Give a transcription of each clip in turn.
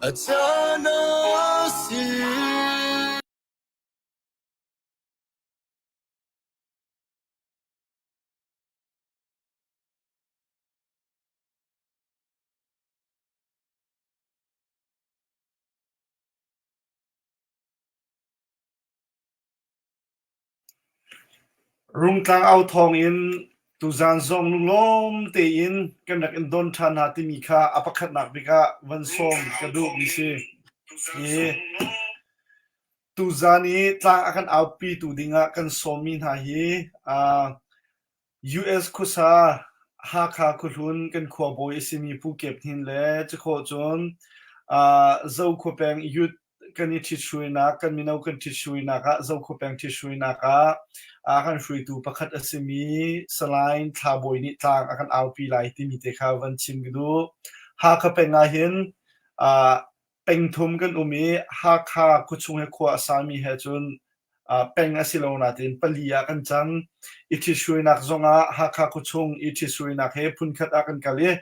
A caan a si. Rungtlang au thawngin tuzaan zong lunglawm tein kan rak in don ṭhan hna timi kha a pakhatnak bik ah van sawm ka duhmi si. Hi tuzaan i tlang a kan aupitu dingah kan sawmmi hna hi uh, US khuasa Hakha khuahlun kan khuabawi a simi Pu Kep Hnin le cakhawh cun uh, Zokhua peng youth kan i ṭhithruainak, kan mino kan ṭhithruainak ah Zokhua peng ṭhithruainak ah a kan hruaitu pakhat a simi Salai Thla Bawi nih tlang a kan aupi lai timi te kha van chim ka duh. Hakha peng ah hin uh, pengthum kan um i Hakha khuachung he khua a sami he cun peng a si lo nain pali ah kan cang. I ṭhithruainak zongah Hakha khuachung i ṭhithruainak he phunkhat ah kan kal i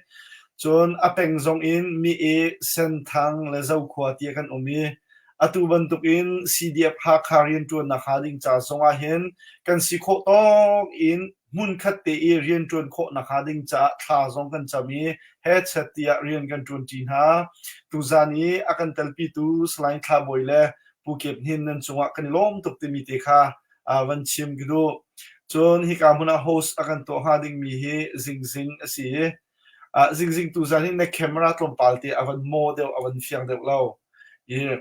cun a peng zong in Mi-e, Senthang le Zokhua tiah kan um i atu bantukin CDF Hakha rianṭuannak hnga ding ca zongah hin kan si khawh tawk in hmunkhat te i rianṭuan khawh nakhnga ding caah thla zong kan cam i hechet tiah rian kan ṭuanṭi hna. Tuzan i a kan telpitu Salai Thla Bawi le Pu Kep Hnin nan cungah kan i lawm tuk timi te kha van chim ka duh. Cun hika hmun ah host a kan tuah hnga dingmi hi Zingzing a si i Zingzing tuzan hi na camera tlawmpal te a van maw deuh, a van fiang deuh lo. I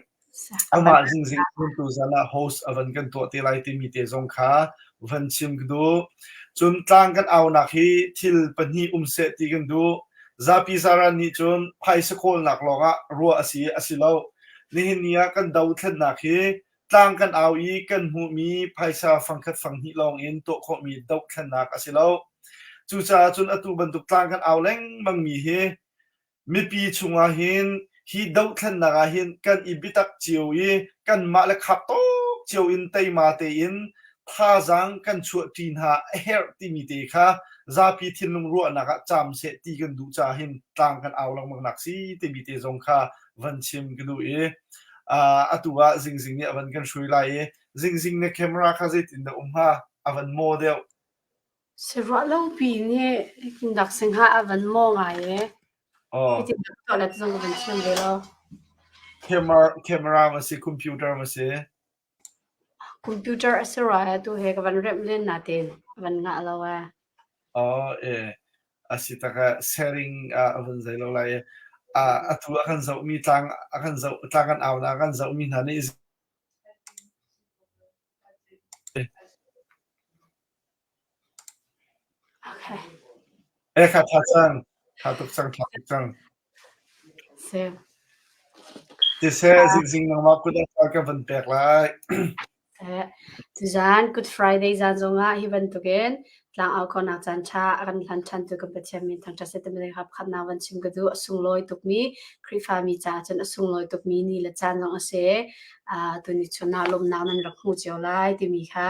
amah Zingzing tuzan ah host a van kan tuah te lai timi te zong kha van chim ka duh. Cun tlang kan aunak hi thil pahnih um seh ti kan duh. Zapi zaran nih cun phaisa kawlnak lawngah ruah a si a si lo. Nihin ni ah kan dothlennak hi tlang kan au i kan hmuhmi phaisa fangkhat fanghnih lawng in tuah khawhmi dothlennak a si lo. Cucaah cun atu bantuk tlang kan au lengmangmi hi mipi chungah hin hi dothlennak ah hin kan i biatak cio i kanmah le khap tawk cio in teima tein thazaang kan chuahṭi hna a herh timi te kha zapi thinlung ruahnak ah caam seh ti kan duh caah hin tlang kan au lengmang nak si timi te zong kha van chim ka duh i atu ah Zingzing nih a van kan hrui lai i Zingzing na camera kha zeitin dah um hnga a van maw deuh Siruah lopi nih dak singha a van maw ngai e. Oh. Hitin dak tuah le zong ka van thiam ve lo. Camera camera ma si computer ma si Computer a si rua e tu he ka van remh len natin a van ngah lo e. Oh e a si tak ah sharing ah a van zei lo lai i atu a kan zohmi tlang a kan zoh tlang kan au na kan zohmi hna nih Okay. E kha tha cang tha tuk cang tha tuk cang Si. Siseh zingzing nangmah kut ah ka van pek lai. Tuzaan Good Friday zan zongah hi bantukin tlangau khonak caan ṭha a kan hlan ṭhan tu kan Pathian min thangṭhat seh timi kha pakhatnak van chim ka duh. A sunglawi tukmi Khrihfami caah cun a sunglawi tukmi ni le caan zong a si. Uh, tuni chun ah lawmhnak nan rak hmu cio lai timi kha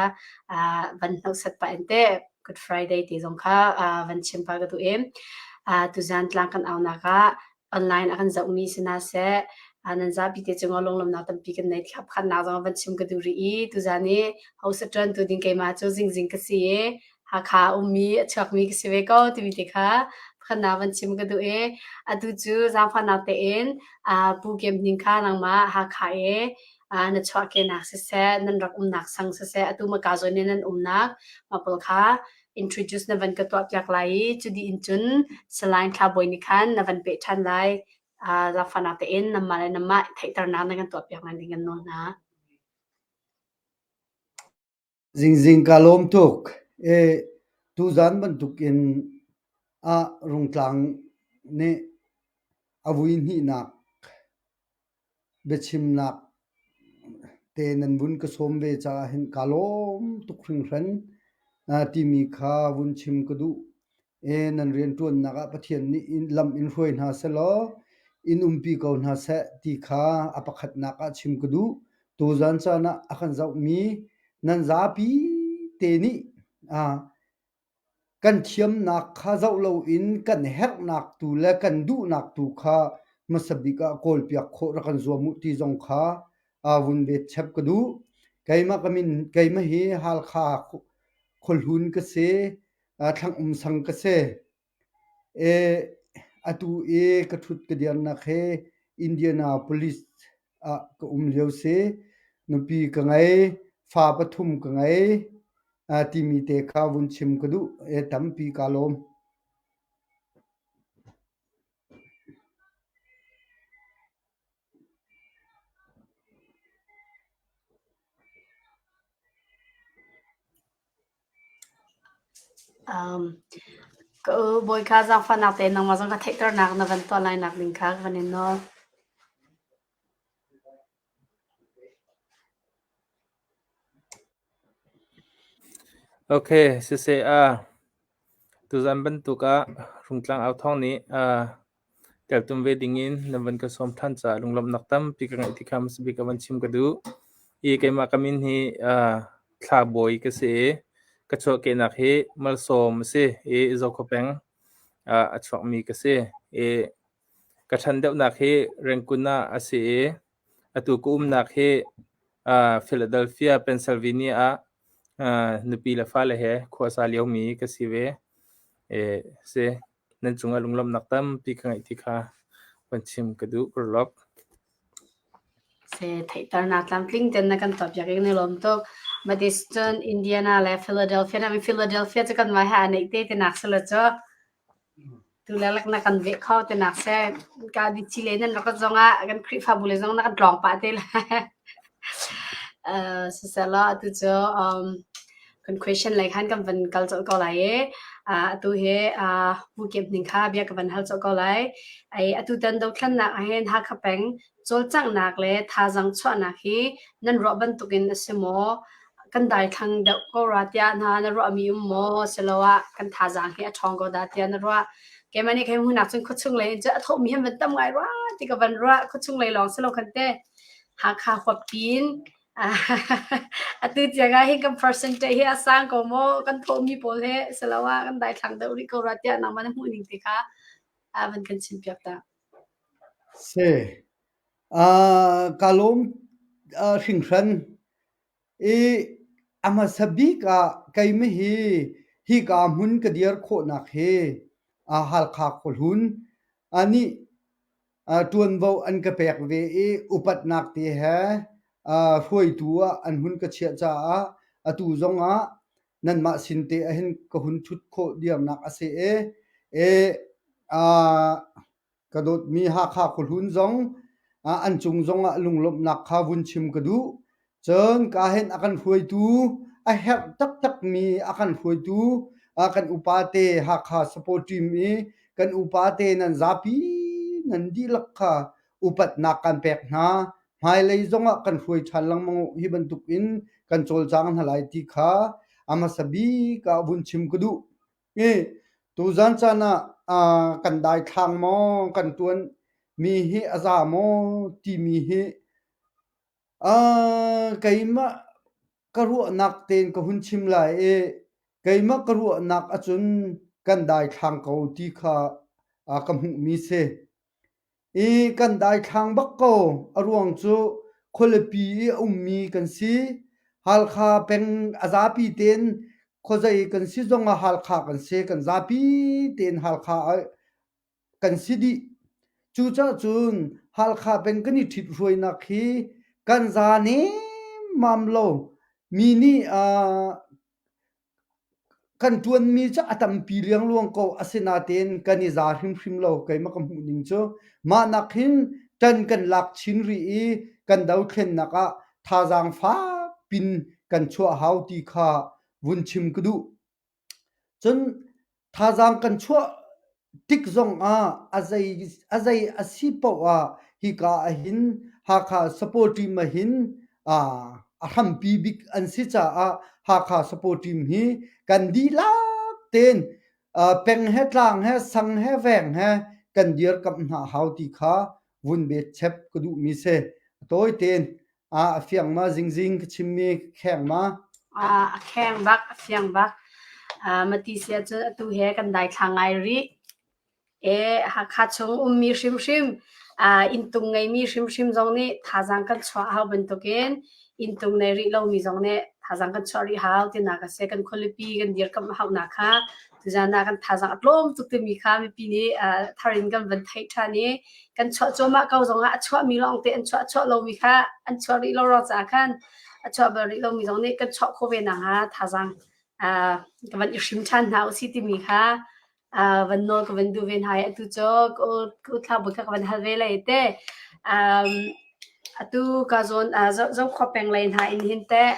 uh, van hnohsat pah in teh Good Friday ti zong kha uh, van chim pah ka duh i uh, tuzaan tlang kan aunak ah online a kan zohmi si hna seh nan zapi te cungah lunglawmhnak tampi kan nei thlap khannak zong van chim ka duh rih i tuzaan i host ṭuan tu ding keimah cu zingzing ka si i Hakha ummi a chuakmi ka si ve ko timi te kha pakhatnak van chim ka duh i atu cu zaangfahnak tein Pu Kem Hning kha nangmah Hakha i na chuahkehnak siseh nan rak umnak sang siseh atu maka zawn i nan umnak mah pawl kha introduce na van ka tuahpiak lai i cu dih in cun Salai Thla Bawi nih khan na van peh ṭhan lai. Uh, zaangfahnak tein nanmah le nanmah theihternak na kan tuahpiak lai ding kan nawl hna. Zingzing kaa lawm tuk. E, tuzaan bantukin ah Rungtlang nih a vui hnihnak Biachimnak te nan vun ka sawm ve caah hin kaa lawm tuk hringhran timi kha vun chim ka duh. E, nan rianṭuannak ah Pathian nih lam in hruai hna sehlaw in umpi ko hna seh ti kha a pakhatnak ah chim ka duh. Tuzan caan ah a kan zohmi nan zapi te nih Kan thiamnak kha zoh loin kan herhnak tu le kan duhnak tu kha. hmasa bik ah kawlpiak khawh rak kan zuam uh ti zong kha vun vet chap ka duh. Keimah ka min keimah hi Halkha khuahlun ka si, Thlangum sang ka si. Atu i ka ṭhut ka dirnak hi Indianapolis ah ka um lio si. Nupi ka ngei, fa pathum ka ngei timi te kha vun chim ka duh. Tampi kaa lawm. Um, ka u bawi kha zaangfahnak tein nangmah zong ka theihternak na van tuah lai nak ding kha ka van in nawl. Okay, siseh ah tuzan bantuk ah Rungtlang Authawng nih ah Teltum ve dingin na van ka sawm ṭhan caah lunglawmhnak tampi ka ngeih ti kha hmasa bik ah van chim ka duh. Hi keimah ka min hi uh, Thla Bawi ka si i ka chuahkehnak hi Malsawm a si i Zokhua peng uh, a chuakmi ka si. I ka ṭhan deuhnak hi Rangoon ah a si i atu ka umnak hi uh, Philadelphia, Pennsylvania ah uh, nupi le fale he khua sa liomi ka si ve. E, si. Nan cungah lunglawmhnak tampi ka ngeih ti kha van chim ka duh. Ka lawm. Se theihternak tlamtling ten na kan tuahpiak i kan i lawm tuk. Matis cun Indiana le Philadelphia na Philadelphia cu kan mai ha neih te tinak sila cu tu le lak na kan veh kho tinak se ka di chi le nan rak zong ah kan Khrihfabu le zong na kan tlawng pah te la. Uh, sisela atu cu um, Kan question lei khan kan van kal colh ko lai i atu hi Pu Kep Hning kha bia ka van hal colh ko lai. Ai atutan dothlennak ahhin Hakha peng cawlcanghnak le thazaang chuahnak hi nan ruah bantukin a si maw? Kan daithlang deuh ko rua tiah hna na ruahmi um maw? Siloah kan thazaang hi a ṭhawng ko dah tiah na ruah? Keimah nih kei hmuhnak cun khuachung lei in cun a thawhmi hi an van tam ngai rua ti ka van ruah. Khuachung lei lawng si lo khan te Hakha huap pin Atu tiang ah hin kan percentage hi a sang ko maw? Kan thawhmi pawl he siloah kan daithlang deuh rih ko rua tiah nangmah na hmuh ning te kha van kan chimpiak ta. Si. Uh, ka lawm uh, hringhran. I a hmasa bik ah keimah hi hika hmun ka dir khawhnak hi uh, Halkha khuahlun anih ṭuanvo an ka pek ve i upatnak te he hruaitu ah an hun ka chiah caah atu zongah nanmah sin te ahhin ka hun ṭhut khawh diamnak a si i, i ka dawtmi Hakha khuahlun zong an cung zongah lunglawmhnak kha vun chim ka duh. Cun ka hin a kan hruaitu, a herh taktakmi a kan hruaitu kan upate Hakha support team i kan upate nan zapi nan dihlak kha upatnak kan pek hna. Hmailei zongah kan hruai ṭhan lengmang u. Hi bantukin kan cawlcang hna lai ti kha a hmasa bik ah vun chim ka duh. I tuzan caan ah kan daithlang maw, kan ṭuan mi hi a za maw timi hi Keimah ka ruahnak tein ka hun chim lai i keimah ka ruahnak ahcun kan daithlang ko ti kha ka hmuhmi si. I kan daithlang bak ko. A ruang cu khualipi i a ummi kan si. Halkha peng a zapi tein khuazei kan si zongah Halkha kan si. Kan zapi tein Halkha kan si dih. Cucaah cun Halkha peng kan i ṭhithruainak hi kan za nemmam lo. Mi nih uh, kan ṭuanmi cu a tampi liangluang ko asinain kan i za hrimhrim lo keimah ka hmuh ning cu. Mah nak hin ṭan kan lak chin rih i kan dothlennak ah thazaang fak pin kan chuah hau ti kha vun chim ka duh. Cun thazaang kan chuah tik zongah a zei a zei a si paoh ah hika ahhin Hakha support team ahhin a hrampi bik an si caah Hakha support team hi kan dihlak tein peng he tlang he sang he veng he kan dirkamh hna hau ti kha vun bet chep ka duhmi si. A tawi tein A fiang ma zingzing ka chimmi kheng ma? A kheng bak, a fiang bak. Mati sia cu atu he kan daithlang ngai rih. E Hakha chung ummi hrimhrim. Inntung ngeimi hrimhrim zong nih thazaang kan chuah hau bantukin inntung nei rih lomi zong nih thazaang kan chuah rih hau tinak a si. Kan khualipi kan dirkamh hauhnak kha tuzaan ah kan thazaang a tlawm tuk timi kha mipi nih thar in kan van theih ṭhan i kan chuah cuahmah ko zongah a chuahmi lawngte an chuah chuah lomi kha an chuah rih lo ruang caah khan a chuah bal rih lomi zong nih kan chuah khawh ve nakhnga thazaang ka van i hrim ṭhan hna usih timi kha van nawl ka van duh ve hna i atu cu ka uthlabawi kha ka van hal ve lai te. Atu ka zawn Zokhua peng lei hna in hin teh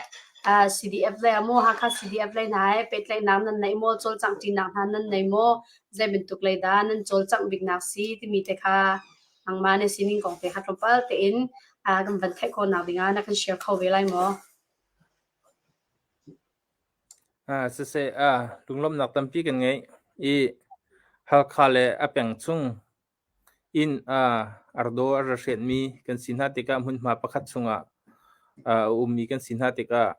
CDF lei ah maw Hakha CDF lei hna he pehtlaihnak nan nei maw cawlcangh ṭinak hna nan nei maw zei bantuk lei dah nan cawlcangh biknak si timi te kha nangmah na sining kong te kha tlawmpal tein kan van theih khawhnak dingah na kan share kho ve lai maw? Siseh, lunglawmhnak tampi kan ngei i Halkha le a peng chung inn ardaw a ra hrenmi kan si hna tikah hmunhma pakhat chungah a ummi kan si hna tikah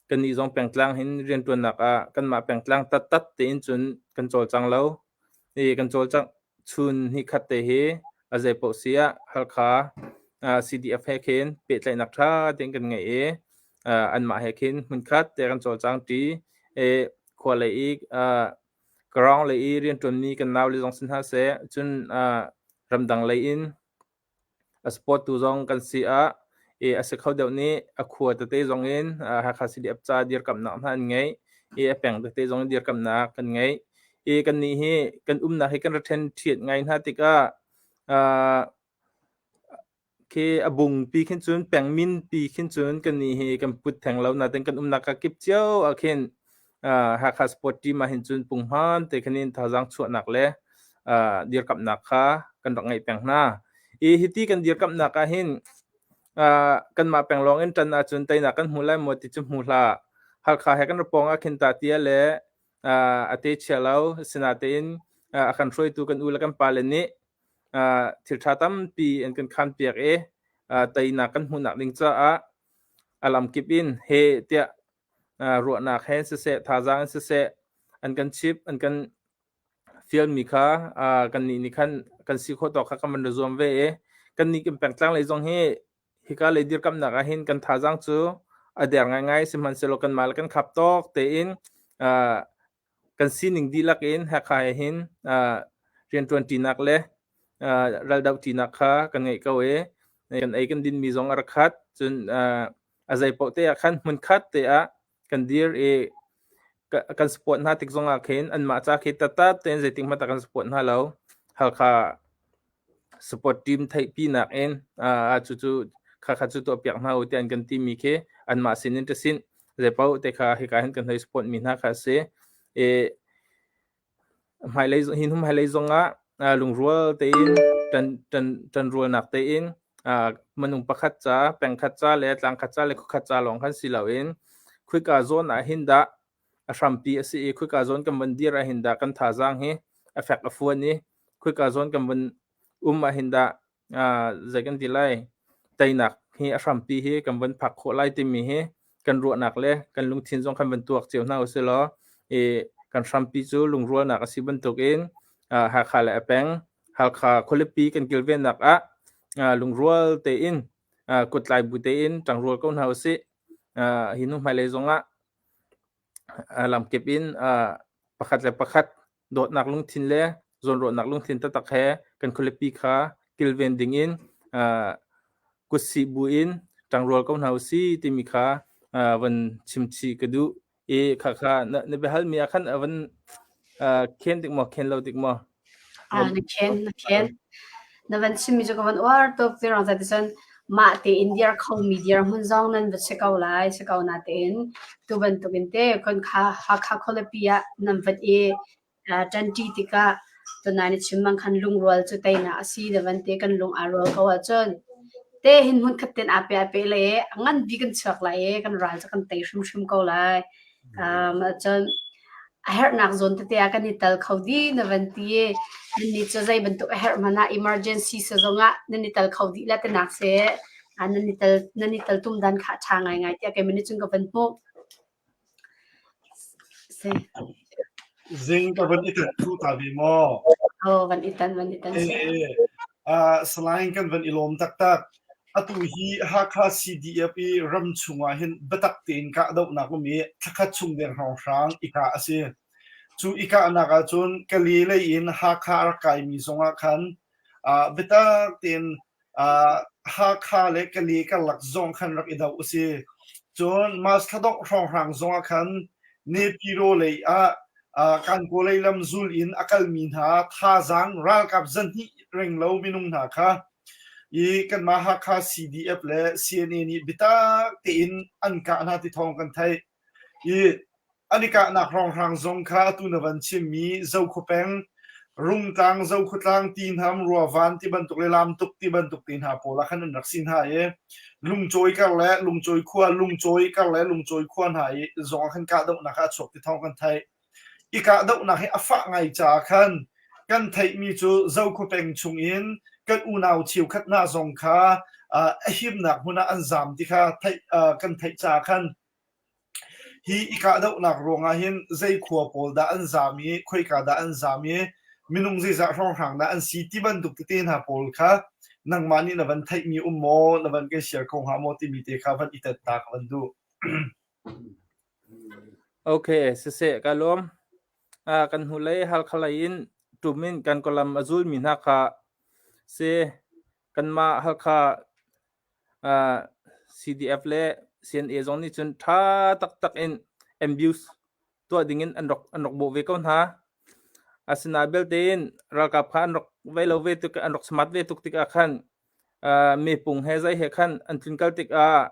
kannih zong pengtlang hin rianṭuannak ah kanmah pengtlang taktak tein cun kan cawlcang lo i kan cawlcangh chun hnihkhat te hi a zeipaoh si ah Halkha CDF he khin pehtlaihnak ṭha tein kan ngei i anmah he khin hmunkhat te kan cawlcang ṭi i khua lei i ground lei i rianṭuanmi kan naule zong si hna seh cun ramdang lei in A support tu zong kan si ah i a si kho deuh nih a khua tete zong in Hakha CDF ca dirkamhnak hna an ngeih i a peng tete zong in dirkamhnak kan ngeih i kannih hi kan umnak hi kan ra ṭhen ṭhiat ngai hna tikah khi a bungpi khin cun pengmin pi khin cun kannih hi kan put theng lo nain kan umnak ka kip cio ah khin Hakha Sport Team ah hin cun punghman te khin in thazaang chuahnak le dirkamhnak kha kan rak ngeih peng hna. I hiti kan dirkamhnak ah hin kanmah peng lawng in ṭan ahcun teinak kan hmu lai maw ti cu hmu hlah. Halkha he kan ra pawng ah khin ta tia le a te chia lo. Sinatein a kan hruaitu kan u le kan pale nih thil ṭha tampi an kan khanpiak i teinak kan hmuhnak ding caah a lamkip in he tiah ruahnak he siseh, thazaang in siseh an kan chip, an kan fialmi kha kannih nih khan kan si khawh tawk kha kan van zuam ve i kannih kan pengtlang lei zong hi hika lei dirkamnak ah hin kan thazaang cu a der ngaingai sihmanhsehlaw kanmah le kan khap tawk tein kan sining dihlak in Hakha he hin rianṭuanṭinak le raldohṭinak kha kan ngeih ko i kan ei kan dinmi zong a rak khat cun a zeipaoh te ah khan hmunkhat te ah kan dir i kan support hna tik zong ah khin anmah ca khi taktak tein zeitik hmanh ah kan support hna lo. Halkha support team theihpinak in cucu khakha cu tuahpiak hna u tiah an kan timi khi anmah sin in ṭasinh zeipaoh te kha hika hin kan hei support mi hna kha a si. I Hmailei hi hnu hmailei zongah lungrual tein ṭanrualnak tein minung pakhat ca, pengkhat ca le tlangkhat ca le khuakhat ca lawng khan si loin khoika zawn ah hin dah a hrampi a si i khoika zawn kan van dir ah hin dah kan thazaang hi a fek a fuan i khoika zawn kan van um ah hin dah zei kan ti lai teinak hi a hrampi hi kan van phak khawh lai timi hi kan ruahnak le kan lungthin zong kan van tuak cio hna usih law i kan hrampi cu lungrualnak a si bantukin Hakha le a peng Halkha khualipi kan kilvennak ah lungrual tein kuttlai bu tein ṭangrual ko hna usih hi hnu hmailei zongah lamkip in pakhat le pakhat dawtnak lungthin le zawnruahnak lungthin taktak he kan khualipi kha kilven dingin kutsih buin ṭangrual ko hna usih timi kha van chimchih ka duh i khakha na biahalmi ah khan a van khen dik maw khen lo dik maw? Na khen na khen na van chimmi cu ka van uar tuk ti ruang cun mah tein dir khomi dirhmun zong nan va si ko lai si ko natein tu bantukin te kon kha Hakha khualipi ah nan vat i ṭanṭi tikah tunai na chim bang khan lungrual cu teinak a si na van ti kan lung aa rual ko ahcun te hin hmunkhat ten aa pe aa pe le a ngan bik kan chuak lai i kan ral cu kan tei hrimhrim ko lai. Um, cun a herhnak zawn tete ah kan i tal kho dih na van ti i nannih cu zei bantuk a herh hmanh ah emergency se zongah nan i tal kho dih la tinak si nan i tal nan i tal tum dan kha a ṭha ngaingai tiah keimah nih cun ka van hmuh. Si. Zing ka van i tan thu ta ve maw? Oh, van i tan van i tan. Eh, eh. Salai kan van i lawm taktak. Atu hi Hakha CDF i ram chungah hin biatak tein kahdohnak um i thlakhat chung deng hrawnghrang i kah a si. Cu i kahnak ahcun Kale lei in Hakha a rak kaimi zongah khan biatak tein Hakha le Kale karlak zong khan rak i doh a si. Cun March thla dongh hrawnghrang zongah khan Nepiro lei ah Kankaw lei lam zul in a kalmi hna thazaang ralkap zahnih renglo minung hna kha i kanmah Hakha CDF le CNA nih biatak tein an kah hna ti thawng kan theih. I an i kahnak hrawnghrang zong kha atu na van chimmi Zokhua peng, Rungtlang, Zokhuatlang, Tihnam, Ruavan ti bantuk le Lamtuk ti bantuk te hna pawl ah khan an rak si hna i Lungcawi kar le Lungcawi khua, Lungcawi kar le Lungcawi khua hna i zong ah khan kahdohnak ah a chuak ti thawng kan theih. I kahdohnak hi a fah ngai caah khan kan theihmi cu Zokhua peng chungin kan unau cheukhat hna zong kha a himnak hmun ah an zaam ti kha theih, kan theih caah khan Hi i kahdohnak ruangah hin zei khua pawl dah an zaam i khoika dah an zaam i minung zeizah hrawnghrang dah an si ti bantuk tete hna pawl kha nangmah nih na van theihmi um maw, na van kan share kho hnga maw timi te kha van i tet ta ka van duh. Okay, siseh ka lawm. Ah, kan hnulei Halkha lei in ṭum in kan kawlam a zulmi hna kha si kanmah Halkha CDF le CNA zong nih cun ṭha taktak in ambush tuah dingin an rak an rak bawh ve ko hna. Asinain belte in ralkap kha an rak vei lo ve tuk an rak smart ve tuk tikah khan mepung he zei he khan an tlunkal tikah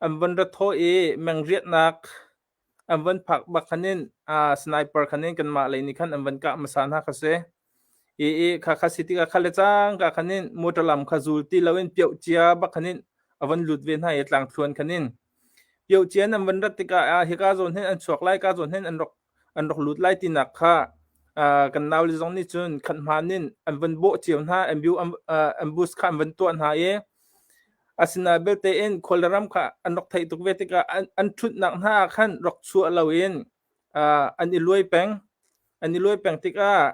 an von ra thawh i mengriatnak An van phak bak khan in sniper khan in kanmah lei nih khan an van kah hmasa hna kha si. I i kha kha si tikah kha le cangka khan in motor lam kha zul ti loin pioh cia bak khan in a van lut ve hna i tlangthluan khan in. Pioh cia in an van rat tikah ah hika zawn hin an chuak lai, ka zawn hin an rak an rak lut lai tinak kha kan naule zong nih cun khat hmaan in an van bawh cio hna, ambush kha an van tuah hna i Asinain belte in khual le ram kha an rak theih tuk ve tikah an, an ṭhutnak hna ah khan rak chuah loin uh, an i luai peng. An i luai peng tikah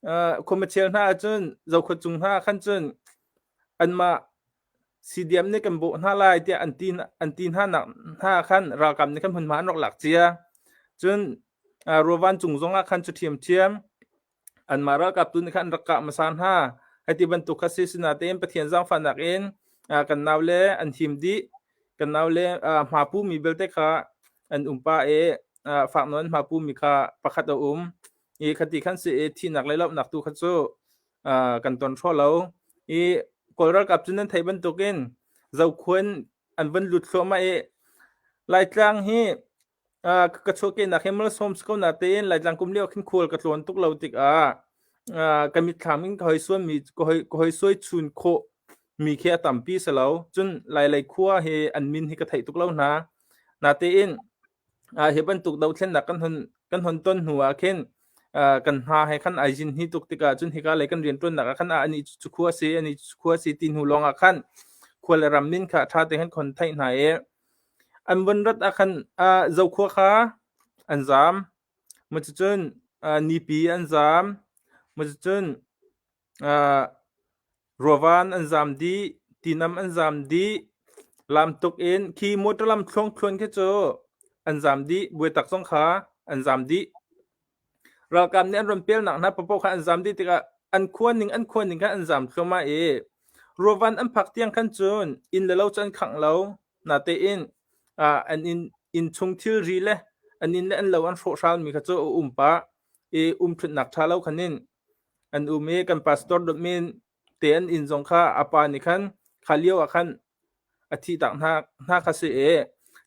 uh, khuamachel hna ahcun zokhua cung hna ah khan cun anmah CDM nih kan bawh hna lai tiah an ti an ti hna nak hna khan ralkap nih khan hmunhma an rak lak cia. Cun uh, Ruavan cung zongah khan cu ṭhiamṭhiam Anmah ralkap tu nih khan an rak kah hmasa hna. Hei ti bantuk kha si sinain Pathian zaangfahnak in kan naule an him dih. Kan naule hmapu mi belte kha an um pah i fak nawn hmapu mi kha pakhat a um. I khati khan si i thihnak le lohnak tu kha cu kan ton hraw lo. I Kawl ralkap cu nan theih bantukin Zokhua in an van lut thluahmah i Laitlang hi ka chuahkehnak hi malsawm si ko natein Laitlang kum lio khin khual ka tlawn tuk lo tikah ka mitthlam in ka hoi suanmi ka hoi ka hoi suai chun khawh mi khi a tampi si lo. Cun Lailei khua hi an min hi ka theih tuk lo hna. Natein hi bantuk dothlennak kan hun kan hun ton hnu ah khin kan hna he khan ai zin hi tuk tikah cun hika lei kan rianṭuannak ah khan ani cu khua si ani cu khua si ti hnu lawng ah khan khua le ram min kha ṭha te khan khon theih hna i An von rat ah khan Zokhua kha an zaam. Cucun nipi an zaam. Cucun Ruavan an zaam dih. Tinam an zaam dih. Lamtuk in khi motor lam thluangthluan khi cu an zaam dih. Buaitak zong kha an zaam dih. Ralkap nih an ron pelnak hna paohpaoh kha an zaam dih tikah an khua ning an khua ning khan an zaam thluahmah i ruavan an phak tiang khan cun inn le lo cu an khangh lo. Natein an inn inn chung thilri le an inn le an lo an hrawhhralmi kha cu a um pah i umṭhutnak ṭha lo khan in an um i kan pastor dawtmi te an inn zong kha a pa nih khan kha lio ah khan a thihtak hna hna kha si i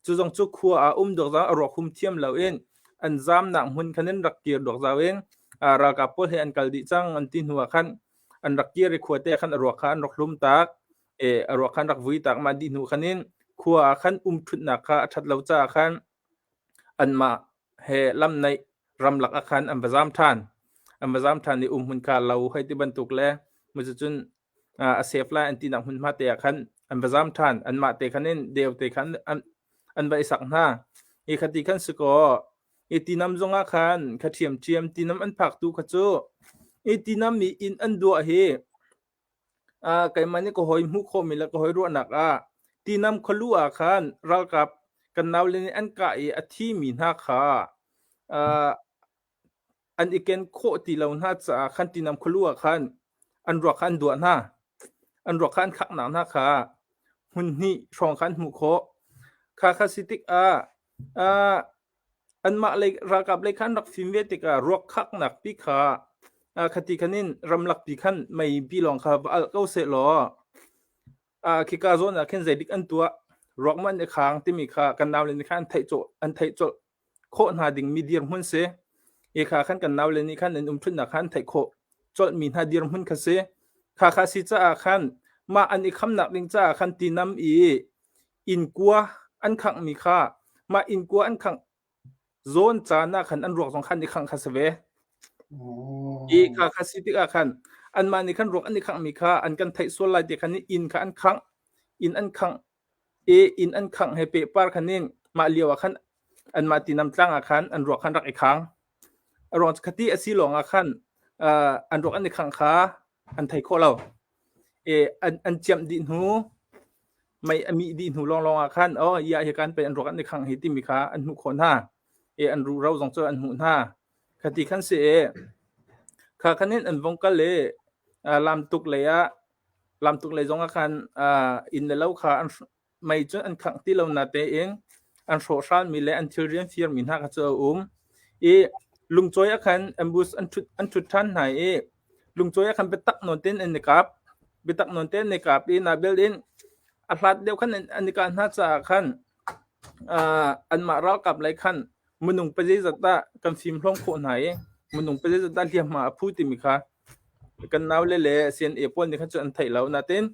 cu zong cu khua ah um dawk zau a ruak hum thiam loin an zamnak hmun khan in rak kir dawk zau in ralkap pawl he an kal dih cang an ti hnu ah khan an rak kir i khua te khan a ruak kha an rak hlum tak e a ruak khan rak vui tak ma dih hnu khan in khua ah khan um ṭhutnak kha a ṭhat lo caah khan anmah he lam naih ramlak ah khan an va zam ṭhan. An va zam ṭhan i umhmun kha lo hei ti bantuk le cucun a sef lai an tinak hmunhma te ah khan an va zam ṭhan. Anmah te khan in deu te khan an, an va i sak hna. I khati khan si kaw, i tinam zongah khan kha ṭhiamṭhiam tinam an phak tu kha cu i tinam i inn an duah hi. Keimah nih ka hawi hmuh khawhmi le ka hawi ruahnak ah Tinam khualu ah khan ralkap kan naule nih an kah i a thimi hna kha an i ken khawh ti lo hna caah khan Tinam khualu ah khan an ruak kha an duah hna. An ruak kha an khaknak hna kha hmun hnih hrawng kha an hmuh khawh. Kha kha si tikah Anmah lei ralkap lei kha an rak fim ve tikah ruak khaknak pi kha khati khan in ramlak pi khan mei pi lawng kha va alh ko sehlaw khika zawn ah khin zeidik an tuah ruak man i khang timi kha kan naule nih khan an theih cawh an theih colh khawh hna dingmi dirhmun si. Hi kha khan kan naule nih khan an umṭhutnak kha an theih khawh colhmi hna dirhmun kha si. Kha kha si caah khan mah an i khamnak ding caah khan tinam i Innkua an khanghmi kha mah innkua an khangh zawn caan ah khan an ruak zong khan i khangh kha si ve. I kha kha si tikah khan anmah nih khan ruak an i khanghmi kha an kan theih sual lai ti khan inn kha an khangh. Inn an khangh i inn an khangh he pehpar khan in mah lio ah khan anmah tinam tlang ah khan an ruak khan rak i khang. A ruang cu khati a si lawng ah khan uh, an ruak an i khangh kha an thei khawh lo. E, an, an ciamh dih hnu, mei a mih dih hnu lawnglawng ah khan, oh, ia hi kan pei an ruak an i khangh hi timi kha an hmuh khawh hna. E, an ruhro zong cu an hmuh hna. Khati khan si e, kha khan in an vong kal i, uh, lamtuk lei ah, lamtuk lei zong ah khan, uh, inn le lo kha an, mei cu an khangh ti lo natein an hrawhhralmi le an thilri an firmi hna kha cu a um i lungcawi ah khan ambush an ṭhut an ṭhut ṭhan hna i lungcawi ah khan biatak nawn tein an i kap biatak nawn tein an i kap i nabel in a hlat deuh khan an i kah hna caah khan uh, anmah ralkap lei khan minung pazeizat dah kan fim hlawm khawh hna i minung pazeizat dah hliamhma a phu timi kha kan naule le CNA pawl nih khan cu an theih lo natein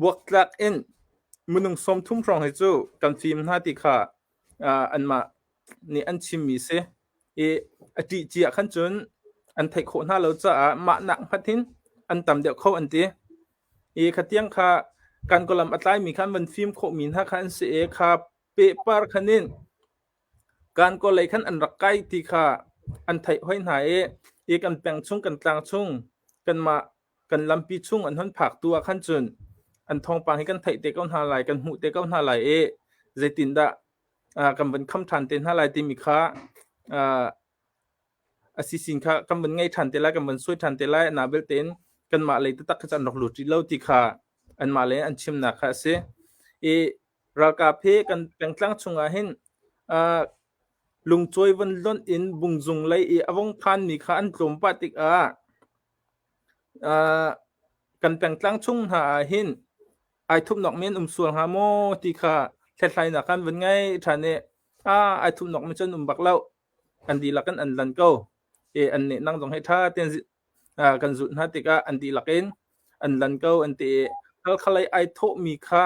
buaktlak in minung 30 hrawng hi cu kan fim hna ti kha anmah nih an chimmi si i a ṭih cia khan cun an theih khawh hna lo caah mah nak hmanh hin an tam deuh kho an ti. I khatiang kha kan kawlam a tlaimi kha an van fim khawhmi hna kha an si i kha pehpar khan in kan kawlei khan an rak kai ti kha an theih hoi hna i i kan peng chung kan tlang chung kanmah kan lampi chung an hon phak tu ah khan cun an thawngpang hi kan theih te ko hna lai kan hmuh te ko hna lai i zeitindah kan van kham ṭhan te hna lai timi kha a sisin kha kan van ngei ṭhan te lai kan van suai ṭhan te lai na belte in kanmah lei taktak kha an rak lut rih lo ti kha anmah lei an chimnak kha a si i ralkap hi kan pengtlang chungah hin lungcawi von lonh in bungzung lei i a vong phanmi kha an tlawm pah tikah Kan pengtlang chung hna ah hin ai thupnawk mi an um sual hnga maw ti kha hlathlainak kan vun ngei ṭhan i ai thupnawk mi cu an um bak lo. An dihlak in an lan ko. I an nehnang zong hi ṭha tein kan zulh hna tikah an dihlak in an lan ko an ti i Halkha lei ai thawhmi kha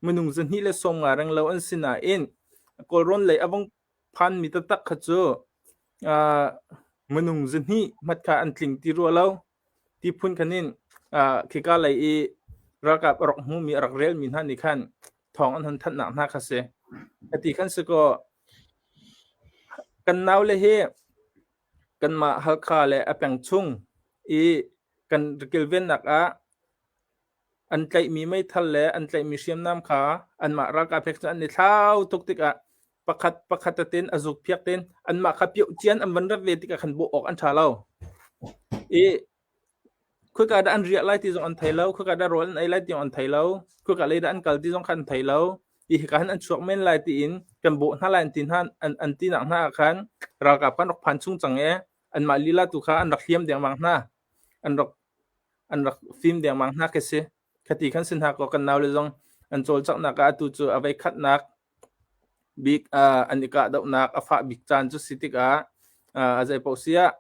minung 250 renglo an si nain Kawlrawn lei a vung phanmi taktak kha cu minung 200 hmat kha an tling ti rua lo. Ti phun khan in khika lei i ralkap a rak hmumi a rak relmi hna nih khan thawng an hun thanhnak hna kha si. Ati khan si kaw kan naule hi kanmah Halkha le a peng chung i kan kilvennak ah An tlaihmi meithal le an tlaihmi hriamnam kha anmah ralkap he cun an i thlau tuk tikah pakhat pakhat tein a zukphiak tein anmah kha piohcian an van rat ve tikah khan bawh awk an ṭha lo. I khoika dah an riah lai ti zong an thei lo, khoika dah rawl an ei lai ti zong an thei lo, khoika lei dah an kal ti zong kha an thei lo. I hika hin an chuak men lai tiin kan bawh hna lai an ti hna an, an tinak hna ah khan ralkap kan rak phan chung cang i anmah lila tu kha an rak hliam dengmang hna. An rak an rak fim dengmang hna khi si. Khati khan si hna kaw kan naule zong an cawlcanghnak ah atu cu a voikhatnak bik uh, an i kahdohnak a fah bik caan cu si tikah uh, a zei paoh si ah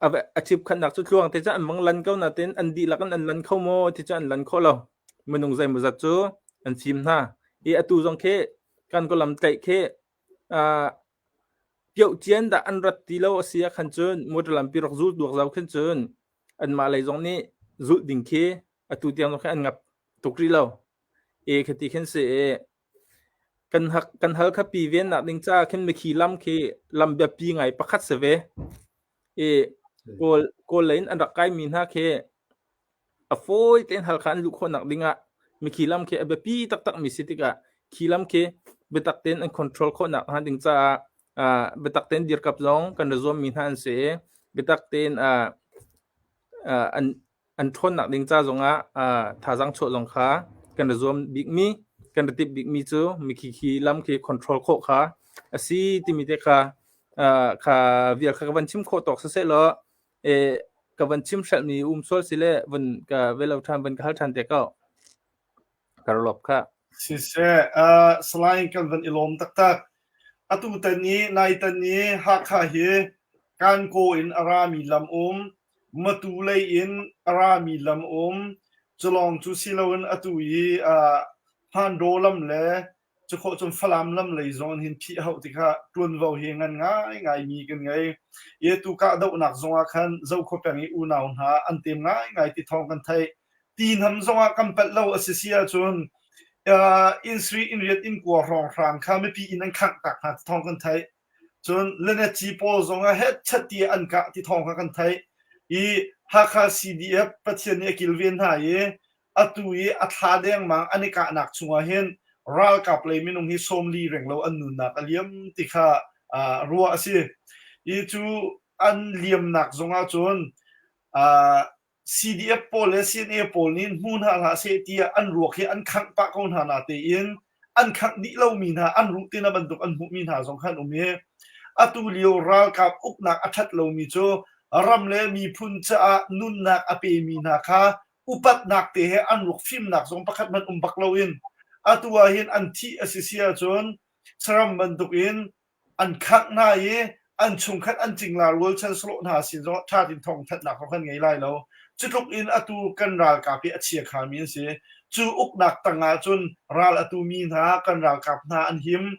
a, a chipkhatnak cu tluang te cu an vang lan ko natin an dihlak in an lan kho maw ti cu an lan kho lo. Minung zeimawzat cu an fim hna. I atu zong khi kan kawlam tlaih khi uh, Piohcian dah an rat ti lo a si ahkhan cun motor lampi rak zul duak zau khin cun anmah lei zong nih zulh ding khi atu tiang zong khi an ngap tuk rih lo. E khati khin si i kan hak kan hal kha pi vennak ding caah khin mikhi lam khi lam biapi ngai pakhat si ve. I kawl kawl lei in an rak kaimi hna khi a A fawi tein Halkha an luh khawhnak dingah mikhi lam khi a biapi taktakmi si tikah khi lam khi biatak tein an control khawhnak hnga ding caah uh, biatak tein dirkap zong kan ra zuammi hna an si i biatak tein uh, uh, an an ṭhawnnak ding ca zongah uh, thazaang chuah zong kha kan ra zuam bikmi kan ra timh bikmi cu mikhi khi lam khi control khawh kha a si timi te kha uh, kha vial kha ka van chim khawh tawk siseh law e ka van chim hrelhmi um sual si le vun ka velo ṭhan vun ka hal ṭhan te ko ka lop kha Siseh, uh, Salai kan van i lawm taktak. Atu tan i nai tan i Hakha hi Kankaw in a rami lam um, Matu lei in a rami lam um, culawng cu si loin atu i uh, Hmandaw lam le Cukhawh cun Falam lam lei zong in hin phih hauh tikah ṭuanvo hi ngan ngaingai mi kan ngei. I tu kahdohnak zongah khan Zokhua peng i unau hna an tem ngaingai ti thawng kan theih. Ti hnam zongah kan palh lo a si si ahcun uh, inn sri inn riat inn kua hrawnghrang kha mipi inn an khangh tak hna ti thawng kan theih. Cun Lenetci pawl zongah hetchat ti an kah ti thawng kha kan theih. I Hakha CDF Pathian nih a kilven hna i Atu i a thla dengmang an i kahnak chungah hin ralkap lei minung hi 40 renglo an nunnak a liam ti kha uh, ruah a si. I cu an liamnak zongah cun uh, CDF pawl le CNA pawl nih hmu hna hlah seh tiah an ruak hi an khangh pah ko hna na tein an khangh dih lomi hna an ruh tina bantuk an hmuhmi hna zong khan um i atu lio ralkap uknak a ṭhat lomi cu ram le miphun caah nunnak a pemi hna kha upatnak te he an ruak fimnak zong pakhat hmanh um bak loin atu ah hin an thih a si si ahcun saram bantukin an khangh hna i an chungkhat an cingla rualchan sahlawh hna sin zong ṭha tein thawng thanhnak zong kan ngei lai lo. Cu tluk in atu kan ralkap hi a chiakhami an si. Cu uknak tang ah cun ral a tumi hna kan ralkap hna an him.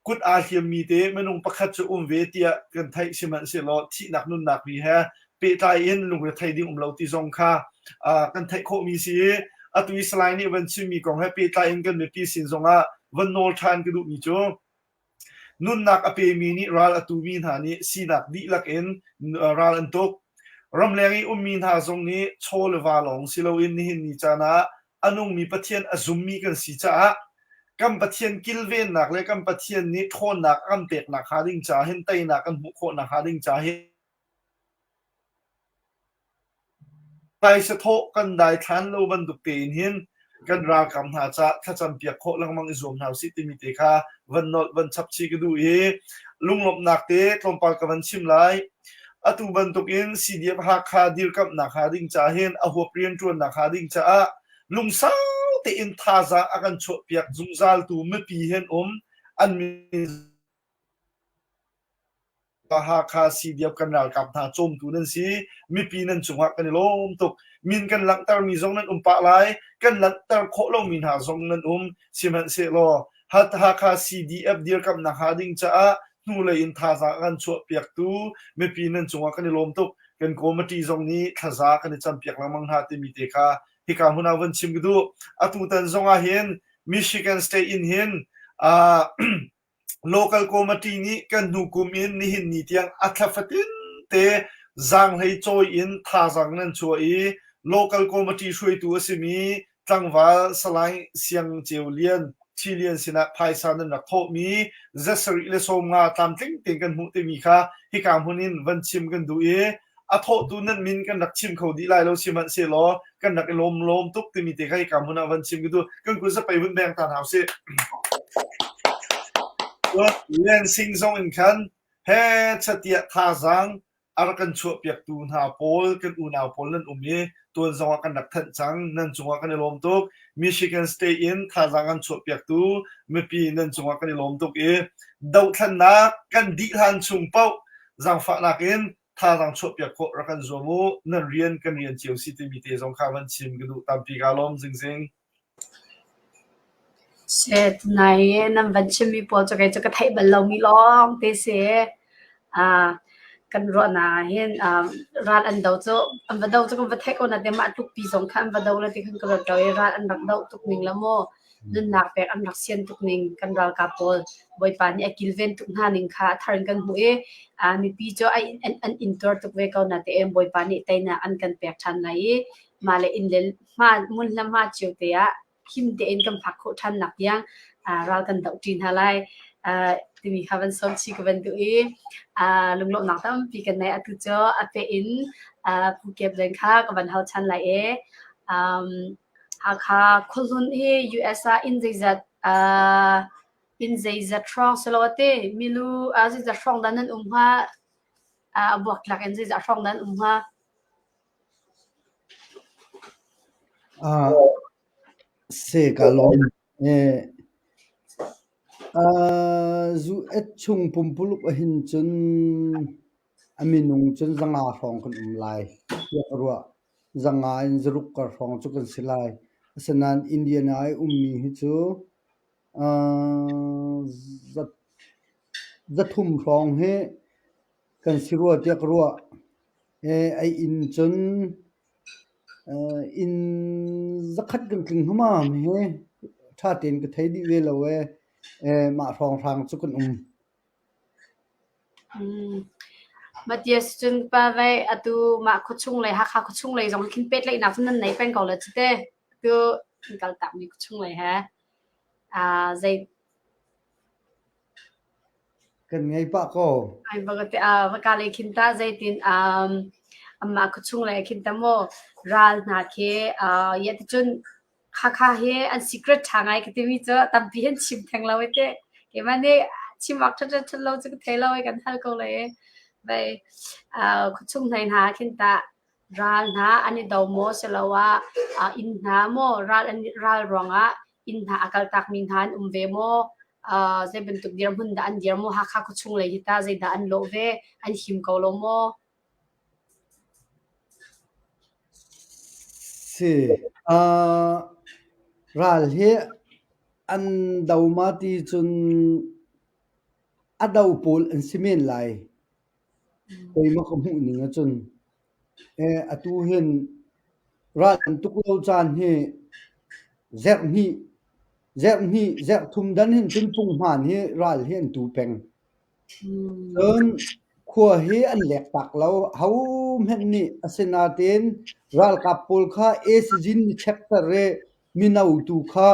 Kut aa hliammi te minung pakhat cu um ve tiah kan theih sihmanhsehlaw thihnak nunnak ri he pehtlai in lungrethei ding um lo ti zong kha kan theih khawhmi si i atu i Salai nih van chimmi kong he pehtlai in kan mipi sin zongah van nawl ṭhan ka duhmi cu nunnak a pemi nih ral a tumi hna nih sinak dihlak in ral an tuk. Ramleng i ummi hna zong nih chaw le va lawng si loin nihin ni caan ah a nungmi Pathian a zummi kan si caah kan Pathian kilvennak le kan Pathian nih ṭhawnnak a kan peknak hnga ding caah hin teinak kan hmuh khawhnak hnga ding caah hin Taisathawh kan daithlan lo bantuk tein hin kan ralkap hna caah thlacam piak khawh lengmang i zuam hna usih timi te kha van nolh van chap chih ka duh i lunglawmhnak te tlawmpal ka van chim lai. Atu bantukin CDF Hakha dirkamhnak hnga ding caah hin a huap rianṭuannak hnga ding caah lungsau tein thazaang a kan chuahpiak zungzaltu mipi hen um an min Hakha CDF kan ralkap hna cawmtu nan si. Mipi nan cungah kan i lawm tuk. Min kan langhtermi zong nan um pah lai. Kan langhter khawh lomi hna zong nan um. Sihmanhsehlaw Hakha CDF dirkamhnak hnga ding caah hnulei in thazaang a kan chuahpiaktu mipi nan cungah kan i lawm tuk. Kan committee zong nih thlaza kan i campiak lengmang hna timi te kha hika hmun ah von chim ka duh. Atutan zong ah hin Michigan State in hin uh, Local committee nih kan hnu kum in nihin ni tiang a thla fatin te zaanghlei cawi in thazaang nan chuah i local committee hruaitu a simi tlangval Salai Siang Ceu Lian Thi Lian sinah phaisa nan rak thawhmi 715 tlamtling tein kan hmuh timi kha hika hmun in van chim kan duh i a thawhtu nan min kan rak chim kho dih lai lo sihmanhsehlaw kan rak i lawm lawm tuk timi te kha hika hmun ah van chim ka duh kan kut zapei vun beng ta hna usih Lansing zong in khan he chatiah thazaang a rak kan chuahpiaktu hna pawl kan unau pawl nan um i tuan zong ah kan rak thanh cang nan cungah kan i lawm tuk Michigan State in thazaang kan chuahpiaktu mipi nan cungah kan i lawm tuk i dohthlennak kan dih hlan chung paoh zaangfahnak in thazaang chuahpiak khawh rak kan zuam u. Nan rian kan rian cio si timi te zong kha van chim ka duh tampi kaa lawm zingzing. Shit, nai nan van chimmi pawl cu kei cu ka theih bal lomi lawng te si. Ah, kan ruahnak ah hin um, ral an do cu an va do cu kan va theih ko na te mah tlukpi zong kha an va do la ti khan ka ruat ko i ral an rak doh tuk ning la mu. Nunnak pek an rak sian tuk ning kan ralkap pawl Bawipa nih a kilven tuk hna ning kha a thar in kan hmuh i mipi cu an intuar tuk ve ko natein Bawipa nih teinak an kan pek ṭhan lai i. mah le inn le hma hmun le hma cio te ah him tein kan phak khawh ṭhan nak tiang ral kan doh ṭi hna lai timi kha van sawm chih ka van duh i lunglawmhnak tampi kan nei. Atu cu a peh in Pu Kep Len kha ka van hal ṭhan lai i Hakha khuahlun hi US ah inn zeizat inn zeizat hrawng si lo ati milu zeizat hrawng dah nan um hnga a buaktlak in zeizat hrawng dah nan um hnga? Se ka lawm. Zu et chung pumpuluk ahhin cun a minung cun zanga hrawng kan um lai tiah ka ruah. Zanga in zaruk kar hrawng cu kan si lai. Asinain Indiana i ummi hi cu zathum hrawng hi kan si rua tiah ka ruah. Ei inn cun inn zakhat kan tling hmamam hi ṭha tein ka thei dih ve lo ee. Mah hrawnghrang cu kan um. Matthias cun pa vei atu mah khuachung lei Hakha khuachung lei zong khin pehtlaihnak cu nan nei peng ko la cu te. Atu an kaltakmi khuachung lei he zei Kan ngei pah ko. Ai va ka lei khin ta zeitin amah khuachung lei khin ta maw ral hna khi ya ticun Hakha hi an secret ṭha ngai ka timi cu tampi hin chim theng lo te. Keimah nih chim awk ṭhat ṭhat lo cu ka thei lo i kan hal ko lai i. Vai khuachung hnai hna khin ta ral hna an i do maw siloah inn hna maw ral an ral ruangah inn hna a kaltakmi hna an um ve maw? Zei bantuk dirhmun dah an dir maw? Hakha khuachung lei hi tah zeidah an lawh ve? An him ko lo maw? Si. Ral hi an do ma ti cun a do pawl an si men lai. Keimah ka hmuh ning ahcun atu hin ral an tuk lo caan hi zerh hnih, zerh hnih, zerh thum dan hin cun punghman hi ral hi an tu peng. Cun khua hi an lek tak lo. Hohmanh nih asinain ralkap pawl kha esizin ni chekter i mino tu kha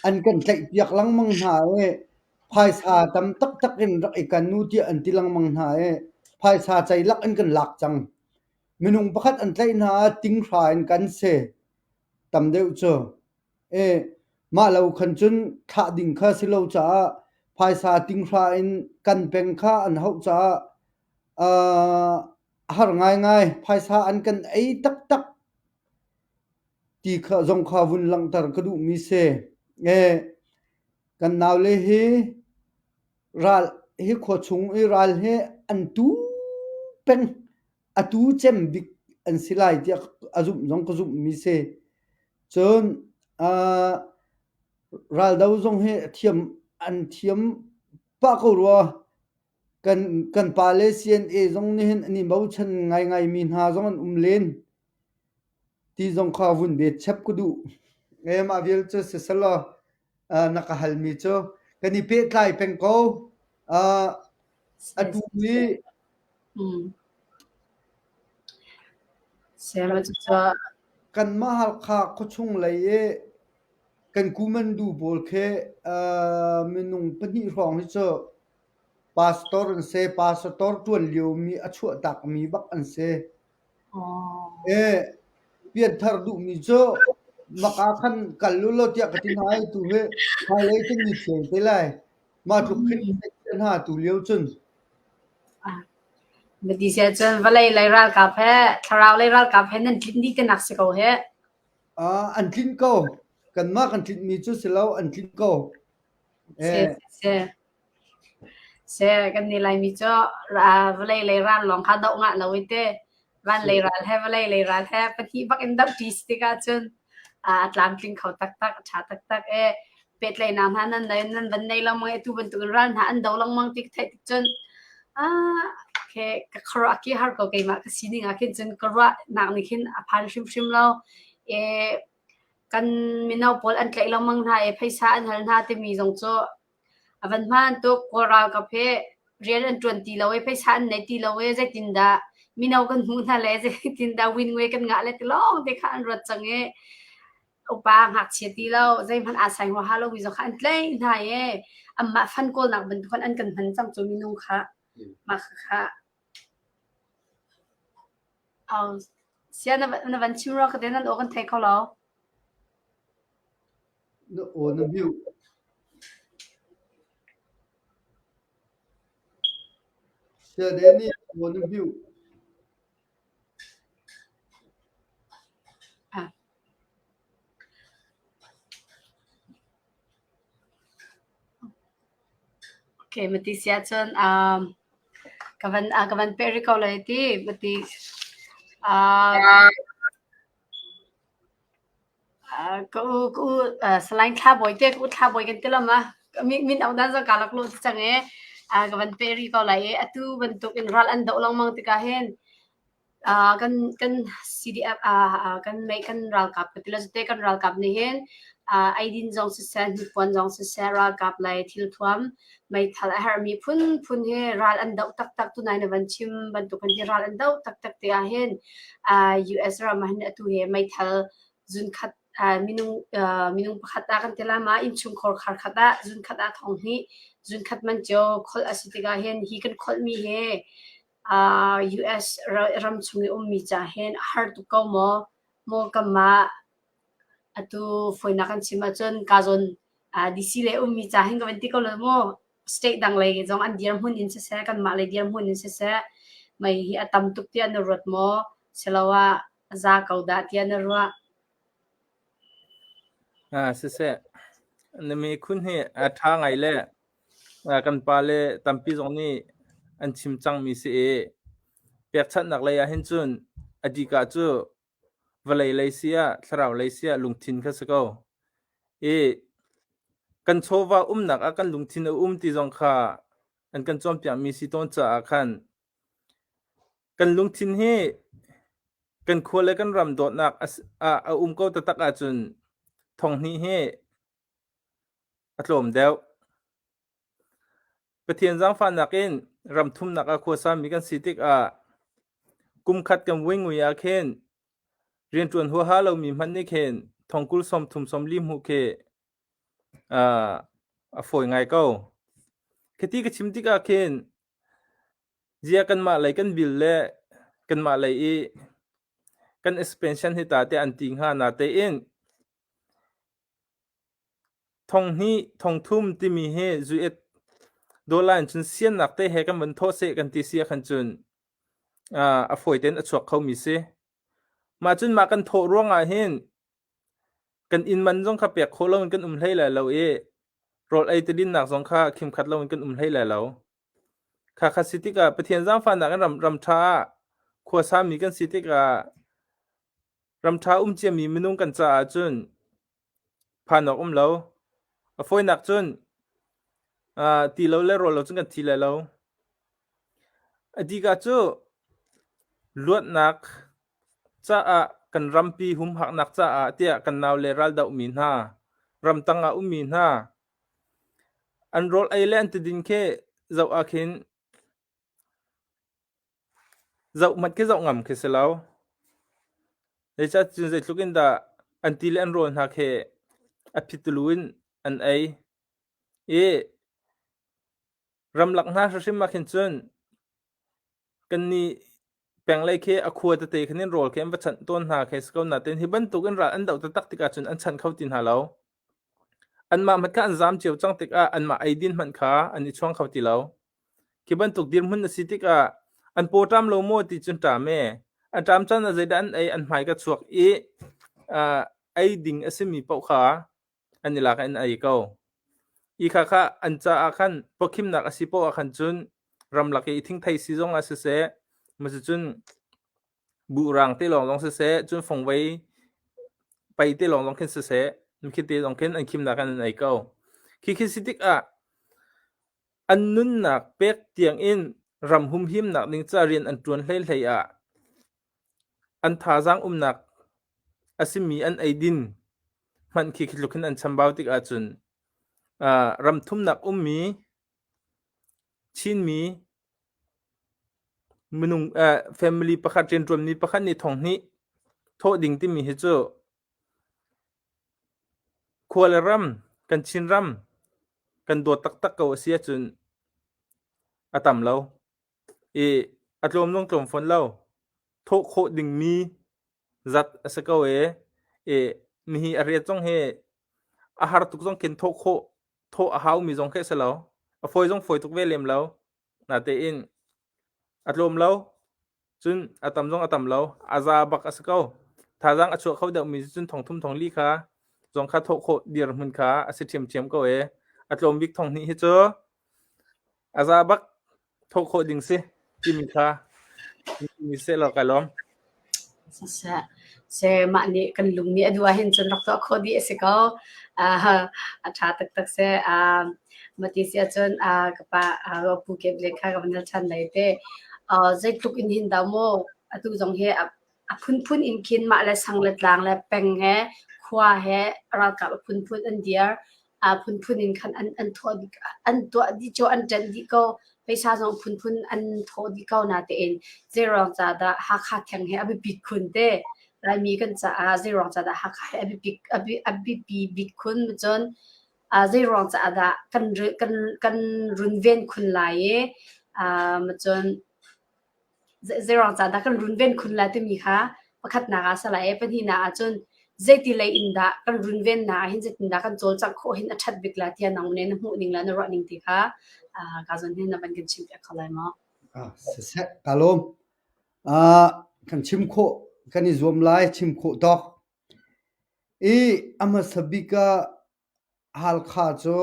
an kan tlaihpiak lengmang hna i phaisa tam taktak in rak i kan u tiah an ti lengmang hna i phaisa ceilak in kan lak cang. Minung pakhat an tlaih hna ah tinghra in kan si tam deuh cu. E mah lo khan cun thlah ding kha si lo caah phaisa tinghra in kan peng kha an hauh caah uh, a har ngaingai. Phaisa an kan ei taktak. Ti kha zong kha vun langhter ka duhmi si. E, kan naule hi ral hi khua chung i ral hi an tu peng a tu cem bik an si lai tiah a zumh zong ka zumhmi si. Cun uh, raldo zong hi thiam an thiam pah ko rua. Kan kan pale CNA zong nih hin an i bochan ngaingaimi hna zong an um len. Ti zong kha vun bet chap ka duh. E mah vial cu siselaw na ka halmi cu kan i pehtlai peng ko. Uh, atu hi kanmah Halkha khuachung lei i kan kumandu pawl khi uh, minung pahnih hrawng hi cu pastor an si. Pastor ṭuan liomi a chuahtakmi bak an si. E, pianthar duhmi cu maka khan kal u law tiah ka ti hna i tu hi hmailei cun ni thiam te lai. Mah tluk khin hna tu lio cun. Na ti sia cun vawlei lei ralkap he thlarau lei ralkap he nan tlinh dih te nak si ko he. Ah, an tlinh ko. Kanmah kan tlinhmi cu si lo, an tlinh ko. Si si. Seh kan nih Laimi cu vawlei lei ral lawng kha doh ngah lo i te van lei ral he vawlei lei ral he pahnih bak in doh ṭi si tikah cun a tlamtling kho taktak, a ṭha taktak i pehtlaihnak hna nan nei nan van nei lengmang i atu bantukin ral hna an do lengmang ti ka theih tik cun ah okay, ka khuaruah ki har ko keimah ka sining ah khin cun ka ruahnak nih khin a phan hrimhrim lo. I kan mino pawl an tlaih lengmang hna i phaisa an hal hna timi zong cu A van hmaan tuk. Kawl ralkap hi rian an ṭuan ti lo i phaisa an nei ti lo i zeitindah Mino kan hmuh hna le zeitindah win ngui kan ngah le ti lawng te kha an ruat cang i upa ngakchia ti lo zeihmanh aa sai huaha lomi zong kha an tlaih hna i anmah fan kawlnak bantuk khan an kan hman cang cu minung kha mah kha Oh, sia na na van chim rua ka te nan aw kan thei kho lo. Na aw na mute. Sia Danny aw na mute. Ah. Okay, mati sia cun um, ka van uh, ka van peh rih ko lai ti mati uh, uh, ka u ka u uh, Salai Thla Bawi te ka u Thla Bawi kan ti lo ma min min auh dan zong kaa lak lo cang i uh, ka van peh rih ko lai i atu bantuk in ral an doh lengmang tikah hin kan kan CDF kan mei kan ralkap ka ti lo cute kan ralkap nih hin eidin zong siseh hnipuan zong siseh ralkap lei thilthuam meithal a herhmi phunphun hi ral an doh taktak tunai na van chim bantuk hin ral an doh taktak te ah hin US ram ah hin atu hi meithal zunkhat minung minung pakhat ah kan ti la ma innchungkhar khar khat ah zunkhat ah thong hnih zunkhat man cio kholh a si tikah hin hi kan kholhmi hi US ram chung i ummi ca hin a har tuk ko maw? Maw kanmah atu fawinak kan chim ahcun ka zawn DC lei ummi ca hin ka van ti ko lo maw? State dang lei zong an dirhmun in siseh, kanmah lei dirhmun in siseh, mei hi a tam tuk tiah na ruat maw? Siloah a za ko dah tiah na ruah? Ah, siseh. Na mikhun hi a ṭha ngai le Kan pale tampi zong nih an chim cangmi si i pekchanhnak lei ah hin cun a dika cu vawlei lei si ah thlarau lei si ah lungthin kha si ko. I kan chawva umnak ah kan lungthin a um ti zong kha an kan cawnpiakmi si tawn caah khan kan lungthin hi kan khua le kan ram dawtnak ah a um ko taktak ahcun thonghnih hi A tlawm deuh. Pathian zaangfahnak in ram thumnak ah khuasami kan si tikah kum khat kan vui ngui ah khin rianṭuan huaha lomi hmanh nih khin thongkul 30 40 hmuh khi uh, a fawi ngai ko. Khiti ka chim tikah khin zia kanmah lei kan bil le kanmah lei i kan expansion hi ta te an ti hnga na tein Thonghnih, thongthum timi hi zuet dollar in cun siannak te he kan vun thawh seh kan ti si ahkhan cun a fawi tein a chuak khomi si. Mah cun mah kan thawh ruangah hin kan inn man zong kha pek khawh loin kan um hlei lai lo i rawl ei tidinnak zong kha khimkhat loin kan um hlei lai lo. Kha kha si tikah Pathian zaangfahnak in ram ram ṭha ah khuasami kan si tikah ram ṭha um ciami minung kan caah cun Phan awk um lo. A fawinak cun ti lo le rawl lo cun kan thi lai lo. A dika cu luatnak caah kan rampi humhaknak caah tiah kan nau le raldohmi hna, ramtang ah ummi hna, an rawl ei le an tidin khi zoh ah khin Zoh hmanh khi zoh ngam khi si lo. Zeicahcun zeitluk in dah an ti le an rawl hna khi a phitulu in an ei i ramlak hna hrimhrim ah khin cun kannih penglei khi a khua tete khin in rawl khi an va chanh tawn hna khi si ko nain hi bantuk in ral an doh taktak tikah cun an chanh kho ti hna lo. Anmah hmanh kha an zaam cio cang tikah anmah eidin hmanh kha an i chuang kho ti lo. Khi bantuk dirhmun na si tikah an paw ṭam lo maw ti cun ṭam ee. An ṭam caan ah zeidah an ei an hmai ka chuak i uh, ei ding a simi paoh kha an i lak in an ei ko. I kha kha an caah khan pawkhimnak a si paoh ah khan cun ramlak i thingthei si zong ah siseh, masicun buhrang te lawng zong siseh, cun fongvei pei te lawng zong khin siseh, khi te zong khin an khimnak in an ei ko. Khi khi si tikah An nunnak pek tiangin ram humhimnak ding ca rian an ṭuan hleihlei ah an thazaang umnak a simi an eidin hmanh khi khi tluk hin an chambau tik ahcun ram thumnak ummi Chinmi Minung eh, family pakhat rianṭuanmi pakhat nih thong hnih thawh ding timi hi cu khua le ram, kan Chinram kan dawt taktak ko a si ahcun a tam lo. I a tlawm zong tlawm fawn lo. Thawh khawh dingmi zat a si ko i, i nihi a riat zong hi a har tuk zong khin thawh khawh thawh a haumi zong khi a si lo. A fawi zong fawi tuk ve lem lo. Natein a tlawm lo. Cun a tam zong a tam lo. A za bak a si ko. Thazaang a chuah kho deuhmi cun thong thum thong li kha zong kha thawh khawh dirhmun kha a si ṭhiamṭhiam ko i a tlawm bik thong hnih hi cu a za bak thawh khawh ding si timi kha mi seh law kai lawm. Siseh, se mah nih kan lung nih a duh ahhin cun rak tuah khawh dih a si ko. Uh, a ṭha taktak si. Uh, mati si ahcun uh, ka pa uh, pu Kep le kha ka van hal ṭhan lai te. Uh, zeitluk in hin dah maw atu zong hi a, a phunphun in khin mah le sang le tlang le peng he khua he ralkap a phunphun an dir. A phunphun in khan an an thawh dih an tuah dih cu an ṭanh dih ko. Phaisa zong phunphun an thawh dih ko natein zeiruang ca dah Hakha theng hi a biapit khun te. Laimi kan caah zeiruang ca dah Hakha hi a biapit a biapi bik khun cun zeiruang caah dah kan kan kan runven khun lai i cun Zeiruang ca dah kan runven khun lai timi kha pakhatnak ah a si lai i pahnihnak ah cun zeiti lei in dah kan runvennak ah hin zeitindah kan cawlcangh khawh hin a ṭhat bik lai tiah nang nih na hmuh ning le na ruah ning ti kha kaa zawn hin na van kan chimpiak kho lai maw? Ah, siseh, kaa lawm. Ah, kan chim khawh, kan i zuam lai, chim khawh tawk. I a hmasa bik ah Halkha cu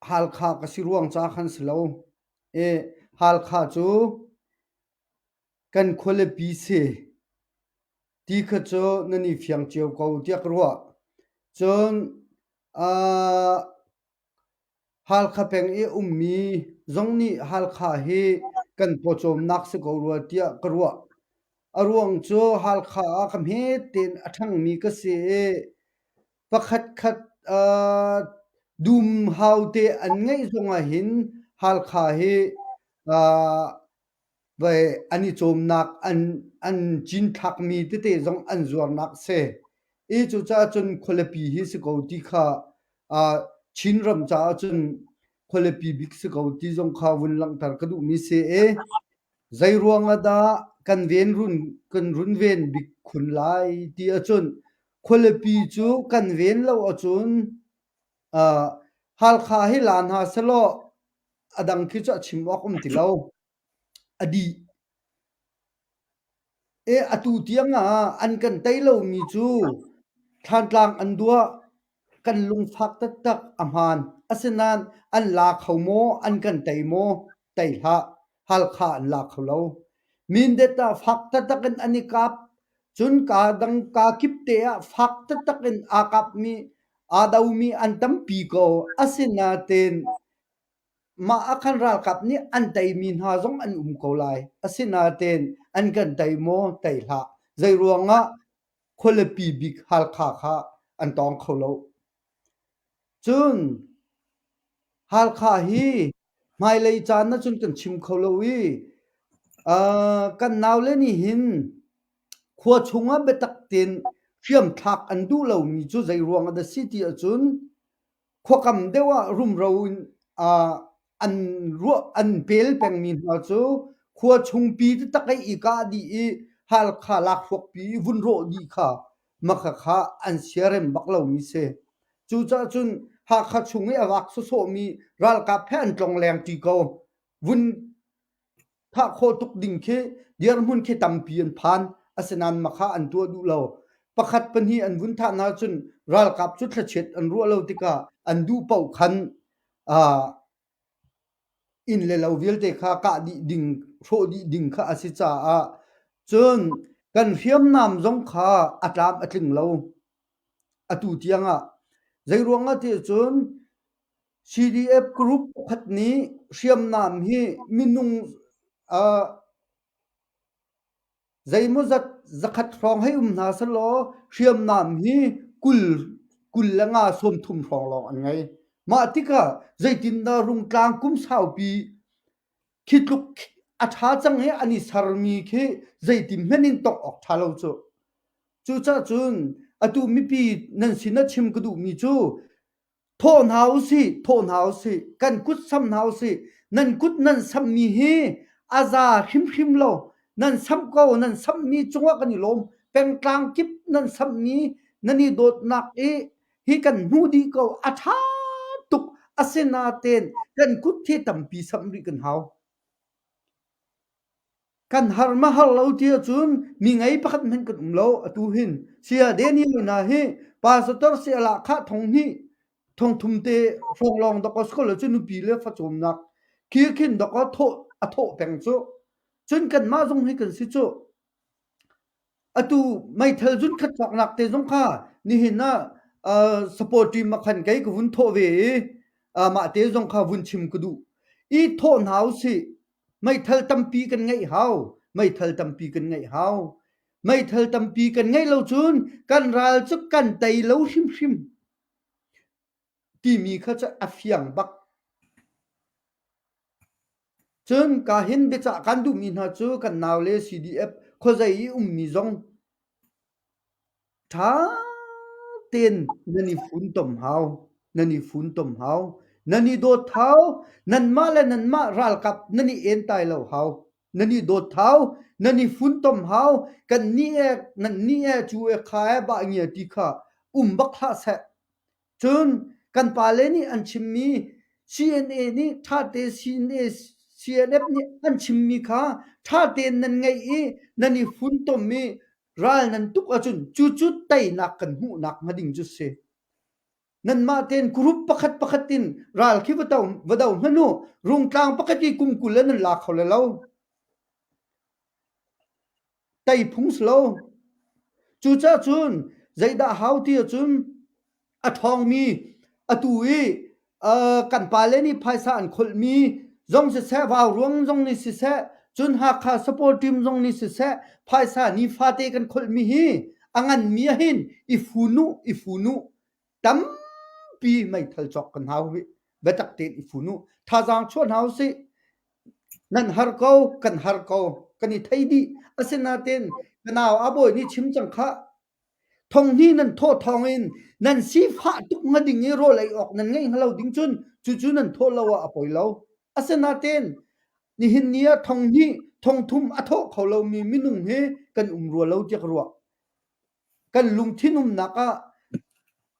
Halkha ka si ruang ca khan si lo. I Halkha cu kan khualipi si ti kha cu nan i fiang cio ko tiah ka ruah. Cun aa Halkha peng i a ummi zong nih Halkha hi kan pawcawmnak si ko rua tiah ka ruah. A ruang cu Halkha ah ka hmet tein a ṭhangmi ka si i Pakhatkhat uh, dumhau te an ngeih zongah hin Halkha hi uh, vai an i cawmnak an an cinthlakmi tete zong an zuarnak si. I cucaah cun khualipi hi si ko ti kha uh, Chinram caah cun khualipi bik si ko ti zong kha vun langhter ka duhmi si i Zeiruang ah dah kan ven run kan runven bik khun lai ti ahcun khualipi cu kan ven lo ahcun uh, Halkha hi la hna selaw a dang khi cu a chim awk um ti lo. A dih. E atu tiang ah an kan tei lomi cu Thlantlang an duah kan lungfak taktak a hmaan. Asinain an la kho maw, an kan tei maw? Tei hlah. Halkha an la kho lo. Mindat ah fak taktak in an i kap. Cun kaa dang kaa kip te ah fak taktak in aa kapmi, aa domi an tampi ko. Asinain mah ah khan ralkap nih an teimi hna zong an um ko lai. Asinain an kan tei maw? Tei hlah. Zeiruangah khualipi bik Halkha kha an tawng kho lo. Cun Halkha hi hmailei caan ahcun kan chim kho lo i uh, kan naule nih hin khua chungah biatak tein hriamthlak an duh lomi cu zei ruang ah dah si ti ahcun Khuakam deuh ah rumro in an ruah an pel pengmi hna cu khua chungpi taktak i i kah dih i Halkha lakhruakpi i vun rawh dih kha makhakha an siarem bak lomi si. Cucaah cun Hakha chung i a vak sawsawhmi ralkap he an tlongleng ṭi ko. Vun Thah khawh tuk ding khi dirhmun khi tampi an phan. Asinain makha an tuah duh lo. Pakhat pahnih an vun thah hna cun ralkap cu thlachiat an ruah lo tikah an duh paoh khan uh, inn le lo vialte kha kah dih ding, hrawh dih ding kha a si caah cun kan hriamnam zong kha a tlam a tling lo. Atu tiang ah. Zeiruang ah ti cun CDF group pakhat nih hriamnam hi minung uh, zeimawzat zakhat hrawng hei um hna selaw hriamnam hi 20 25 30 hrawng lawng an ngei. Mah tikah zeitindah Rungtlang kum saupi khi tluk A ṭha cang i an i sermi khi zeiti hmanh in tongh awk ṭha lo cu. Cucaah cun atu mipi nan sinah chim ka duhmi cu thawh hna usih, thawh hna usih, kan kut sam hna usih. Nan kut nan sammi hi a za hrimhrim lo. Nan samh ko, nan samhmi cungah kan i lawm. Pengtlang kip nan samhmi nan i dawtnak i hi kan hmuh dih ko. A ṭha tuk. Asinain kan kut hi tampi samh rih kan hau. Kan har ma har lo ti ahcun mi ngei pakhat hmanh kan um lo atu hin. Saya Daniel hna hi pastor si a lahkhah thong hnih thong thum te hrawng lawng dawkaw si ko lo cu nupi le facawmnak khi khin dawkaw thawh a thawh peng cu. Cun kanmah zong hi kan si cu. Atu meithal zunkhat cawknak te zong kha nihin ah uh, support team ah khan kei ka vun thawh ve i uh, mah te zong kha vun chim ka duh. I thawh hna usih. Meithal tampi kan ngeih hau. Meithal tampi kan ngeih hau. Meithal tampi kan ngeih lo cun kan ral cu kan tei lo hrimhrim timi kha cu a fiang bak. Cun ka hin biacah kan duhmi hna cu kan naule CDF khuazei i ummi zong ṭha tein nan i funtom hau. Nan i funtom hau. Nan i dawt hau. Nanmah le nanmah ralkap nan i entai lo hau. Nan i dawt hau. Nan i funtom hau. Kan nih e, nan nih e, cu e, kha e, bah ngia ti kha um bak hlah seh. Cun kan pale nih an chimmi CNA nih ṭhate CNA CNF nih an chimmi kha ṭha tein nan ngaih i nan i funtom i ral nan tuk ahcun cucu teinak kan hmuhnak hnga ding cu si. Nanmah tein group pakhat pakhat in ral khi va do, va do hmanh u. Rungtlang pakhat i kum 20 le nan la kho le lo. Tei phung si lo. Cucaah cun zeidah hau ti ahcun a ṭhawngmi atu i uh, kan pale nih phaisa an kholhmi zong siseh, vauruang zong nih siseh, cun Hakha support team zong nih siseh, phaisa nifate kan kholhmi hi a nganmi ahhin i fun u, i fun u. Tampi meithal cawk kan hau rih. Biatak tein i fun u. Thazaang chuah hna usih. Nan har ko, kan har ko, kan i thei dih. Asinain ka nau a bawi nih chim cang khah. Thonghni nan thawh thawng in nan sifah tuk hnga ding i rawl ei awk nan ngeih hnga lo ding cun cucu nan thawh lo ah a poi lo. Asinain nihin ni ah thonghnih, thongthum a thawh kho lomi minung hi kan um rua lo tiah ka ruah. Kan lungthin umnak ah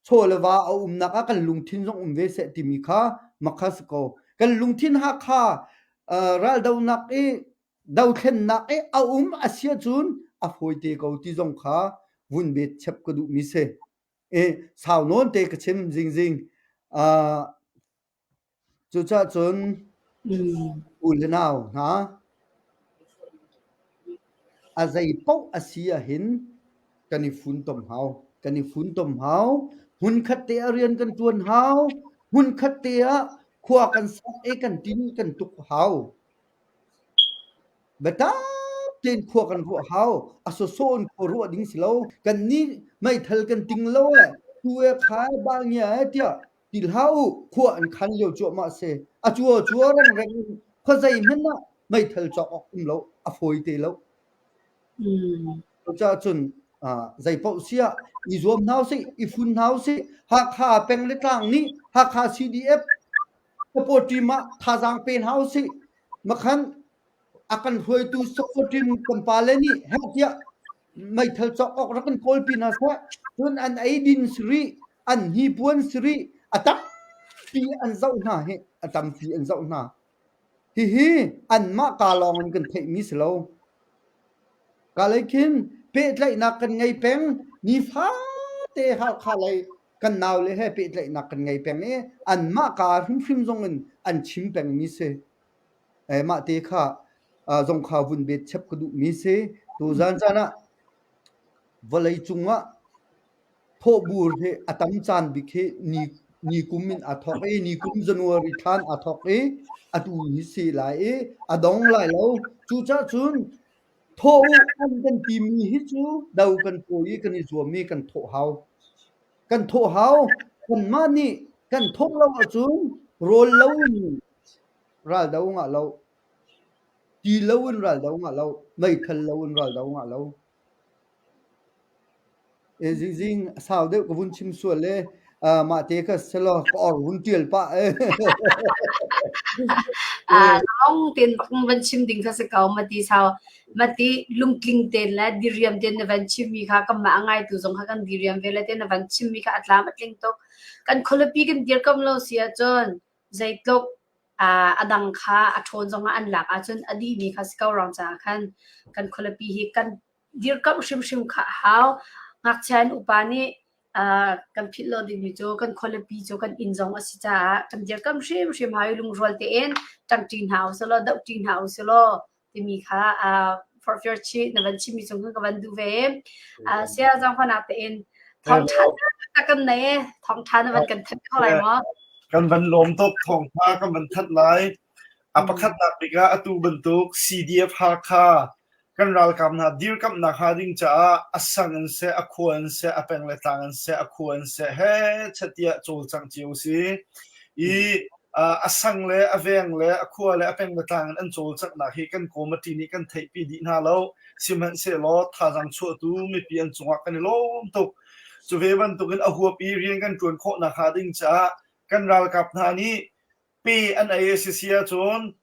chaw le va a umnak ah kan lungthin zong um ve seh timi kha makha si ko. Kan lungthin Hakha uh, raldonak i dothlennak i a um a si ahcun a fawi te ko ti zong kha vun bet chep ka duhmi si. E, sau nawn te ka chim zingzing. Uh, Cucaah cun u le nau hna, a zei paoh a si ahhin kan i funtom hau. Kan i funtom hau. Hmunkhat te ah rian kan ṭuan hau. Hmunkhat te ah khua kan sak i kan tin kan tuk hau. Biatak tein khua kan ruah hau. A sawsawh in khua ruah ding si lo. Kannih meithal kan ting lo eh, tu e kha e, ba ngia e tiah ti hlah u. Khua an khan lio cuahmah si. A cua cua rengreng in khuazei hmanh ah meithal cawk awk um lo. A fawi te lo. Cucaah cun zei paoh siah i zuam hna usih, i fun hna usih. Hakha peng le tlang nih Hakha CDF support team ah thazaang pe hna usih. Makhan a kan hruaitu support team kan pale nih heh tiah meithal cawk awk rak kan kawlpi hna seh. Cun an eidin siri, an hnipuan siri, a tampi an zoh hna hi, a tampi an zoh hna. Hihi anmah ka lawng in kan theihmi si lo. Ka lei khin pehtlaihnak kan ngei peng. Nifate Halkha lei kan naule he pehtlaihnak kan ngei peng i anmah ka hrimhrim zong in an chim pengmi si. Eh, mah te kha uh, zong kha vun bet chep ka duhmi si. Tuzan caan ah vawlei cung ah Thawhbur hi a tam caan bik hi ni nikum in aa thawk i nikum January thlan aa thawk i atu hi si lai i a dong lai lo. Cucaah cun thawh u an kan timi hi cu do kan kawi i kan i zuam i kan thawh hau. Kan thawh hau. Kanmah nih kan thawh lo ahcun rawl lo in ral do ngah lo. Ti lo in ral do ngah lo, meithal lo in ral do ngah lo. E zingzing a sau deuh ka vun chim sual le uh, mah te kha selaw ka or vun tial pah e. Ah, long ten bak van chim ding kha si ko mati sau mati lungtling ten le diriam ten na van chim mi kha kan mah ngai tu zong kha kan diriam ve le ten na van chim mi kha atlam atling tuk kan khualipi kan dirkam lo si ahcun zeitluk a dang kha a ṭhawn zongah an lak ahcun a dihmi kha si ko ruang caah khan kan khualipi hi kan dirkamh hrimhrim kha a hau. Ngakchia in upa nih kan philh lo dingmi cu kan khualipi cu kan inn zong a si caah kan dirkamh hrimhrim hau i lungrual tein ṭangṭi hna usih law dohṭi hna usih law timi kha forhfial chih na van chimmi cung khan ka van duh ve. Saya zaangfahnak tein thawngṭha na kan nei e thawngṭha na van kan thanh kho lai maw? Kan van lawm tuk thawngṭha kan van thanh lai. A pakhatnak bik ah atu bantuk CDF Hakha kan ralkap hna dirkamhnak hnga ding caah a sang in seh, a khua in seh, a peng le tlang in seh, a khua in seh he chatiah cawlcangh cio si. I a sang le a veng le a khua le a peng le tlang in an cawlcanghnak hi kan committee nih kan theihpi dih hna lo. Sihmanhsehlaw thazaang chuahtu mipi an cungah kan i lawm tuk. Cu ve bantukin a huap i rian kan ṭuan khawh nakhnga ding caah kan ralkap hna nih pe an ei a si si ahcun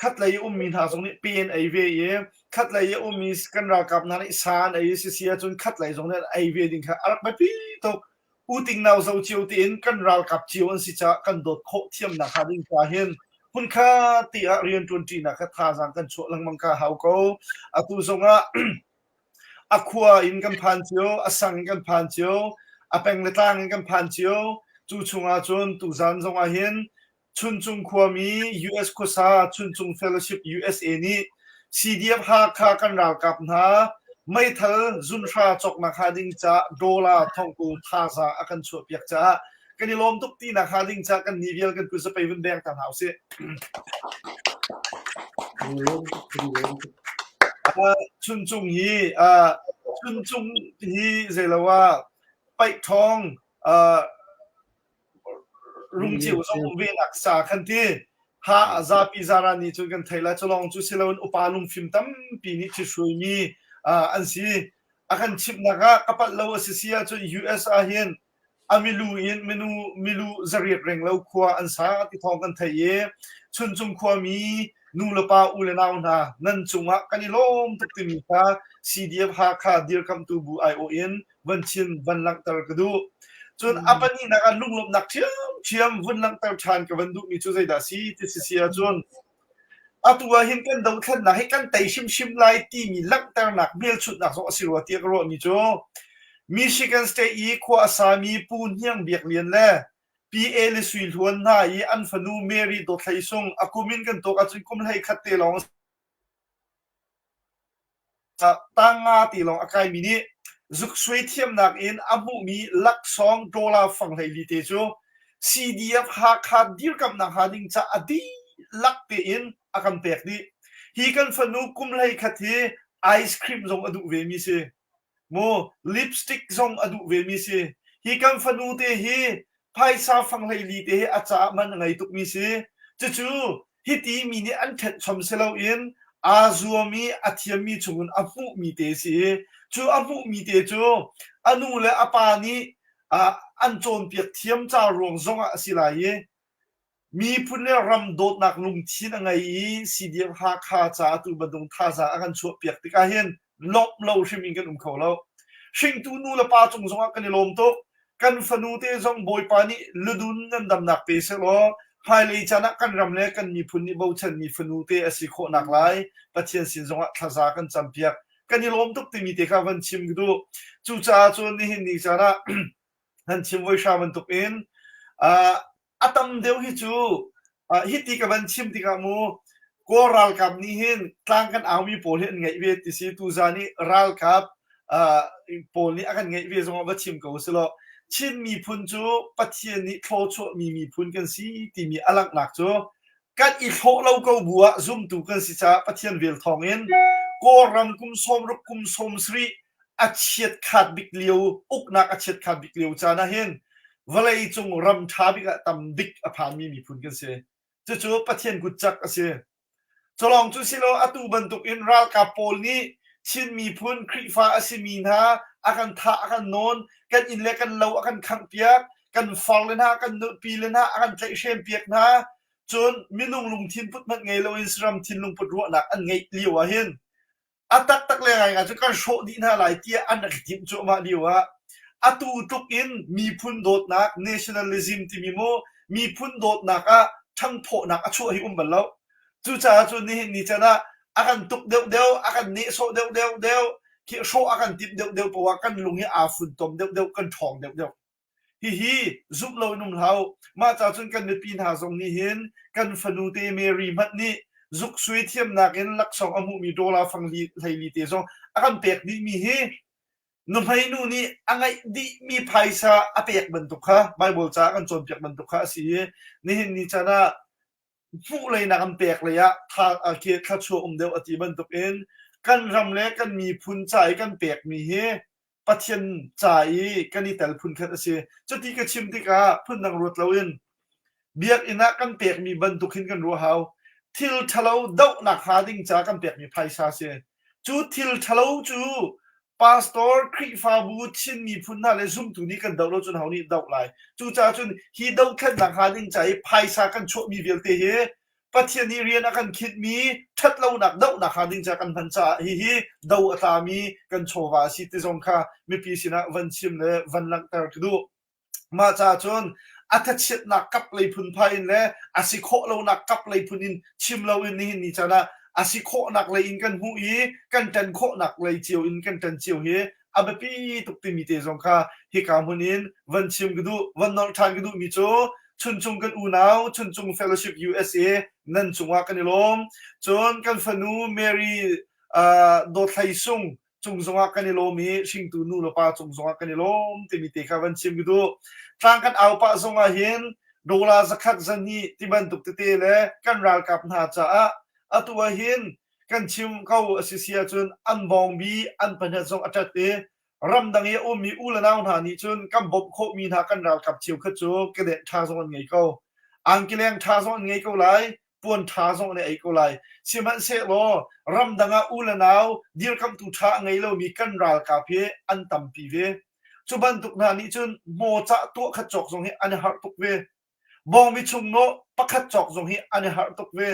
khatlei i ummi hna zong nih pe an ei ve i khatlei i ummi kan ralkap hna nih sa an ei a si si ahcun khatlei zong nih an ei ve ding kha a rak biapi tuk. Uting nau zo cio tein kan ralkap cio an si caah kan dawt khawh thiamnak hnga ding ca hin hmunkhat te ah rian ṭuanṭinak kha thazaang kan chuah lengmang kha hau ko. Atu zongah a khua in kan phan cio, a sang in kan phan cio, a peng le tlang in kan phan cio. Cu chungah cun tuzan zongah hin Chuncung khuami US khuasa Chuncung Fellowship USA nih CDF Hakha kan ralkap hna meithal zunhra cawknak hnga ding caah dollar thongkul thazaang a kan chuahpiak caah kan i lawm tuk tinak hnga ding caah kan ni vial kan kut zapei vun beng ta hna usih. Chuncung hi Chuncung hi zeilo ah paih ṭhawng Rungceu zong um ve nak sa khan ti ha zapi zara nih cun kan thei la culong cu siloin upa lungfim tampi nih ṭhithruaimi an si a kan chimhnak ah ka palh lo a si si ahcun US ah hin a milu in minu milu zariat reng lo khua an sa ti thawng kan thei i Chuncung khuami nu le pa u le nau hna nan cungah kan i lawm tuk timi kha CDF Hakha dirkamhtu bu aiawh in van chim van langhter ka duh. Cun a pahnihnak ah lunglawmhnak ṭhiamṭhiam vun langhter ṭhan ka van duhmi cu zeidah si ti si si ahcun atu ah hin kan dothlennak hi kan tei hrimhrim lai timi langhternak hmelchunhnak zong a si rua tiah ka ruahmi cu Michigan State i khua a sami Pu Hniang Biak Lian le Pi Eli Sui Hluan hna i an fanu Mary Dawt Hlei Sung a kum in kan tuak ahcun kum 11 te lawng Tang-nga ti lawng a kaimi nih zuksuai thiamnak in a hmuhmi laksawng dollar fang 14 te cu CDF Hakha dirkamhnak hnga ding ca a dihlak tein a kan pek dih. Hi kan fanu kum 11 hi ice cream zong a duh vemi si. Mu lipstick zong a duh vemi si. Hi kan fanu te hi phaisa fang 14 te hi a caah man a ngei tukmi si. Cucu hiti mi nih an ṭhenh chom si loin aa zuam i a thiammi chungin a hmuhmi te si i cu a hmuhmi te cu a nu le a pa nih an cawnpiak thiam ca ruang zongah a si lai i miphun le ram dawtnak lungthin a ngei i CDF Hakha caah tu bantuk thazaang a kan chuahpiak tikah hin lawmh lo hrim in kan um kho lo. Hringtu nu le pa cung zongah kan i lawm tuk. Kan fanu te zong Bawipa nih ludun nan damnak pe sehlaw hmailei caan ah kan ram le kan miphun nih bochanmi fanu te a si khawhnak lai Pathian sin zongah thlaza kan campiak. Kan i lawm tuk timi te kha van chim ka duh. Cucaah cun nihin ni caan ah nan chim voi hra bantuk in a tam deuh hi cu hiti ka van chim tikah mu Kawl ralkap nih hin tlang kan aumi pawl hi an ngeih ve ti si tuzan i ralkap pawl nih a kan ngeih ve zongah va chim ko selaw Chin miphun cu Pathian nih thlawchuahmi miphun kan si timi a langhnak cu kan i hlawh lo ko bu ah zumtu kan si caah Pathian vel thawng in Kawlram kum 60 kum 70 a chiatkhat bik lio uknak a chiatkhat bik lio caan ah hin vawlei cung ram ṭha bik ah tam bik a phanmi miphun kan si. Cucu Pathian kut cak a si. Culawng cu silo atu bantuk in ralkap pawl nih Chin miphun Khrihfa a simi hna a kan thah a kan nawn, kan inn le kan lo a kan khanghpiak, kan farle hna kan nupi le hna a kan tlaihhrem piak hna. Cun minung lungthin put hmanh ngei loin saram thinlung put ruahnak an ngeih lio ah hin A taktak le ngaingai cu kan hrawh dih hna lai tiah an rak i timh cuahmah lio ah atu tluk in miphun dawtnak nationalism timi mu miphun dawtnak ah ṭhangphawhnak a chuah hi um bal lo. Cucaah cun nihin ni can ah a kan tuk deuhdeuh, a kan nehsawh deuhdeuh deuh, khi hrawh a kan timh deuhdeuh poah kan lung hi aa funtom deuhdeuh, kan ṭhawng deuhdeuh. Hihi zumh loin um hlah u. Mah ca cun kan mipi hna zong nih hin kan fanu te Mary hmanh nih zuksuai thiamnak in laksawng a hmuhmi dollar fang hleili te zong a kan pek dihmi hi nuhmei nu nih a ngeih dihmi phaisa a pek bantuk kha Bible ca kan cawnpiak bantuk kha a si i nihin ni caan ah hmuh lei nak an pek lei ah thluachuah um deuh a ti bantuk in kan ram le kan miphun ca i kan pekmi hi Pathian ca i kan i tel phunkhat a si. Cuti ka chim tikah phundang ruat loin biakinn ah kan pekmi bantuk hin kan ruah hau. Thil ṭhalo dohnak hnga ding ca kan pekmi phaisa a si. Cu thil ṭhalo cu pastor, Khrihfabu, Chin miphun hna le zumtu nih kan doh lo cun ho nih doh lai. Cucaah cun hi dothlennak hnga ding ca i phaisa kan chuahmi vialte hi Pathian nih rian a kan khinhmi ṭhatlonak dohnak hnga ding ca kan hman caah hihi do a tlami kan chawva a si ti zong kha mipi sinah van chim le van langhter ka duh. Mah caah cun a thachiatnak kap lei phunphai in le a si khawh lonak kap lei phun in chim loin nihin ni caan ah a si khawhnak lei in kan hmuh i kan ṭan khawhnak lei cio in kan ṭan cio hi a biapi tuk timi te zong kha hika hmun in van chim ka duh van nolh ṭhan ka duhmi cu Chuncung kan unau Chuncung Fellowship USA nan cungah kan i lawm cun kan fanu Mary uh, Dawthlei Sung cung zongah kan i lawm i hringtu nu le pa cung zongah kan i lawm timi te kha van chim ka duh tlang kan au pah zongah hin dollar zakhat zahnih ti bantuk tete le kan ralkap hna caah atu ah hin kan chim ko a si si ahcun an bawngbi an pahnet zong a ṭat i ramdang i a ummi u le nau hna nih cun kan bawmh khawhmi hna kan ralkap cheukhat cu kedenh ṭha zong an ngei ko. Angkileng ṭha zong an ngei ko lai, puan ṭha zong an i ei ko lai. Sihmanhsehlaw ramdang ah u le nau dirkamhtu ṭha a ngei lomi kan ralkap hi an tampi ve. Cu bantuk hna nih cun mawcah tuah khat cawk zong hi an i harh tuk ve. Bawngbi chungnawh pakhat cawk zong hi an i harh tuk ve.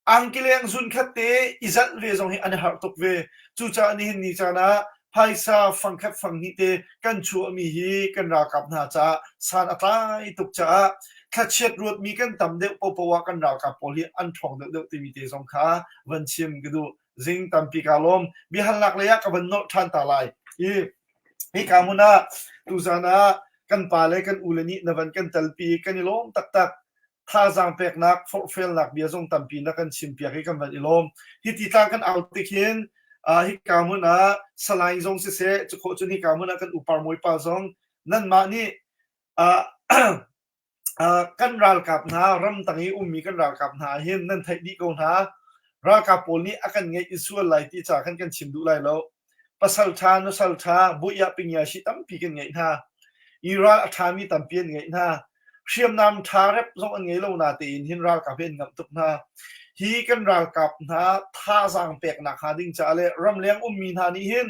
Angkileng zunkhat te i zalh ve zong hi an i harh tuk ve. Cucaah nihin ni caan ah phaisa fangkhat fanghnih te kan chuahmi hi kan ralkap hna caah san a tlai tuk caah thlachiat ruatmi kan tam deuh popoh ah kan ralkap pawl hi an ṭhawng deuhdeuh timi te zong kha van chim ka duh. Zing tampi kaa lawm. Biahalnak lei ah ka van nolh ṭhan ta lai. I hika hmun ah tuzan ah kan pa le kan u le nih na van kan telpi kan i lawm taktak. Thazaang peknak, forhfialnak bia zong tampi na kan chimpiak i kan van i lawm. Hiti tlang kan au tik hin uh, hika hmun ah Salai zong siseh, cukhawh cun hika hmun ah kan upar mawipa zong nanmah nih uh, uh, kan ralkap hna ramtang i ummi kan ralkap hna hin nan theih dih ko hna. Ralkap pawl nih a kan ngeih i sual lai ti ca khan kan chim duh lai lo. Pasal ṭha, nusal ṭha, buih pingyashi tampi kan ngeih hna. I ral a ṭhami tampi an ngeih hna. Hriamnam ṭha rep zong an ngei lo natein hin ralkap hi an ngamh tuk hna. Hi kan ralkap hna thazaang peknak hnga ding caah le ramleng ummi hna nih hin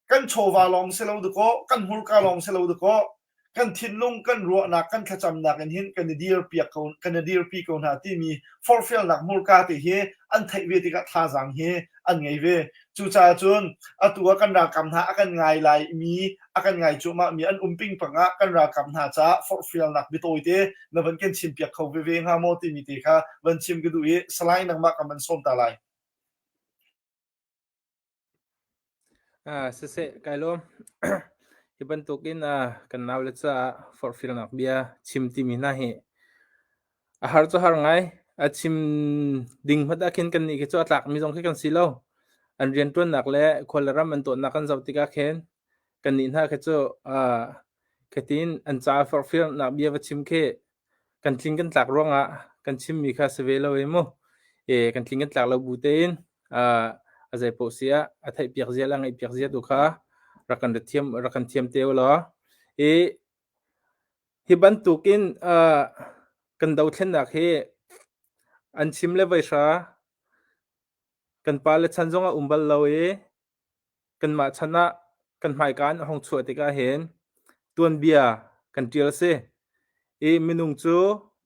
kan chawva lawng si lo dakaw, kan hmurka lawng si lo dakaw, kan thinlung, kan ruahnak, kan thlacamnak in hin kan i dirpiak ko, kan i dirpi ko hna timi forhfialnak hmurka te hi an theih ve tikah thazaang hi an ngei ve. Cucaah cun atu ah kan ralkap hna a kan ngai lai mi, a kan ngai cuahmah mi an um pingpang ah kan ralkap hna caah forhfialnak biatawi te na van kan chimpiak kho veve hnga maw timi te kha van chim ka duh i Salai nangmah kan van sawm ta lai. Siseh, kai lawm. Hi bantukin kan naule caah forhfialnak bia chim timi hna hi a har cu har ngai. A chim ding hmanh ah khin kannih khi cu a tlakmi zong khi kan si lo. An rianṭuannak le khual le ram an tuahnak kan zoh tikah khin kannih hna khi cu khatin an caah forhfialnak bia va chim khi kan tling kan tlak ruangah kan chimmi kha si ve lo i mu. E, kan tling kan tlak lo bu tein a zei paoh si ah a theihpiak zia le a ngaihpiak zia tu kha rak kan thiam rak kan thiam te u law. I hi bantukin kan dothlennak hi an chim le voi hra. Kan pale chan zong a um bal lo i kanmah chan ah kan hmaika in a hung chuah tikah hin tuanbia kan ṭial a si. I minung cu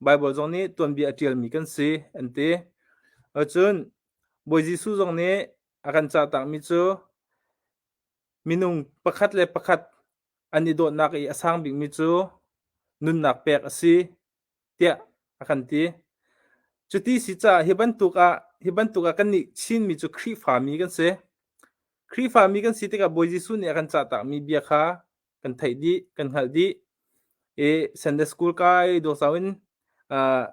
Baibal zong nih tuanbia a ṭialmi kan si an ti. Cun Bawi Jesuh zong nih a kan cahtakmi cu minung pakhat le pakhat an i dawtnak i a sang bikmi cu nunnak pek a si tiah a kan ti. Cuti si caah hi bantuk ah hi bantuk ah kannih Chinmi cu Khrihfami kan si. Khrihfami kan si tikah Bawi Jesuh nih a kan cahtakmi bia kha kan theih dih, kan hngalh dih. I Sunday school kai dawsau in uh,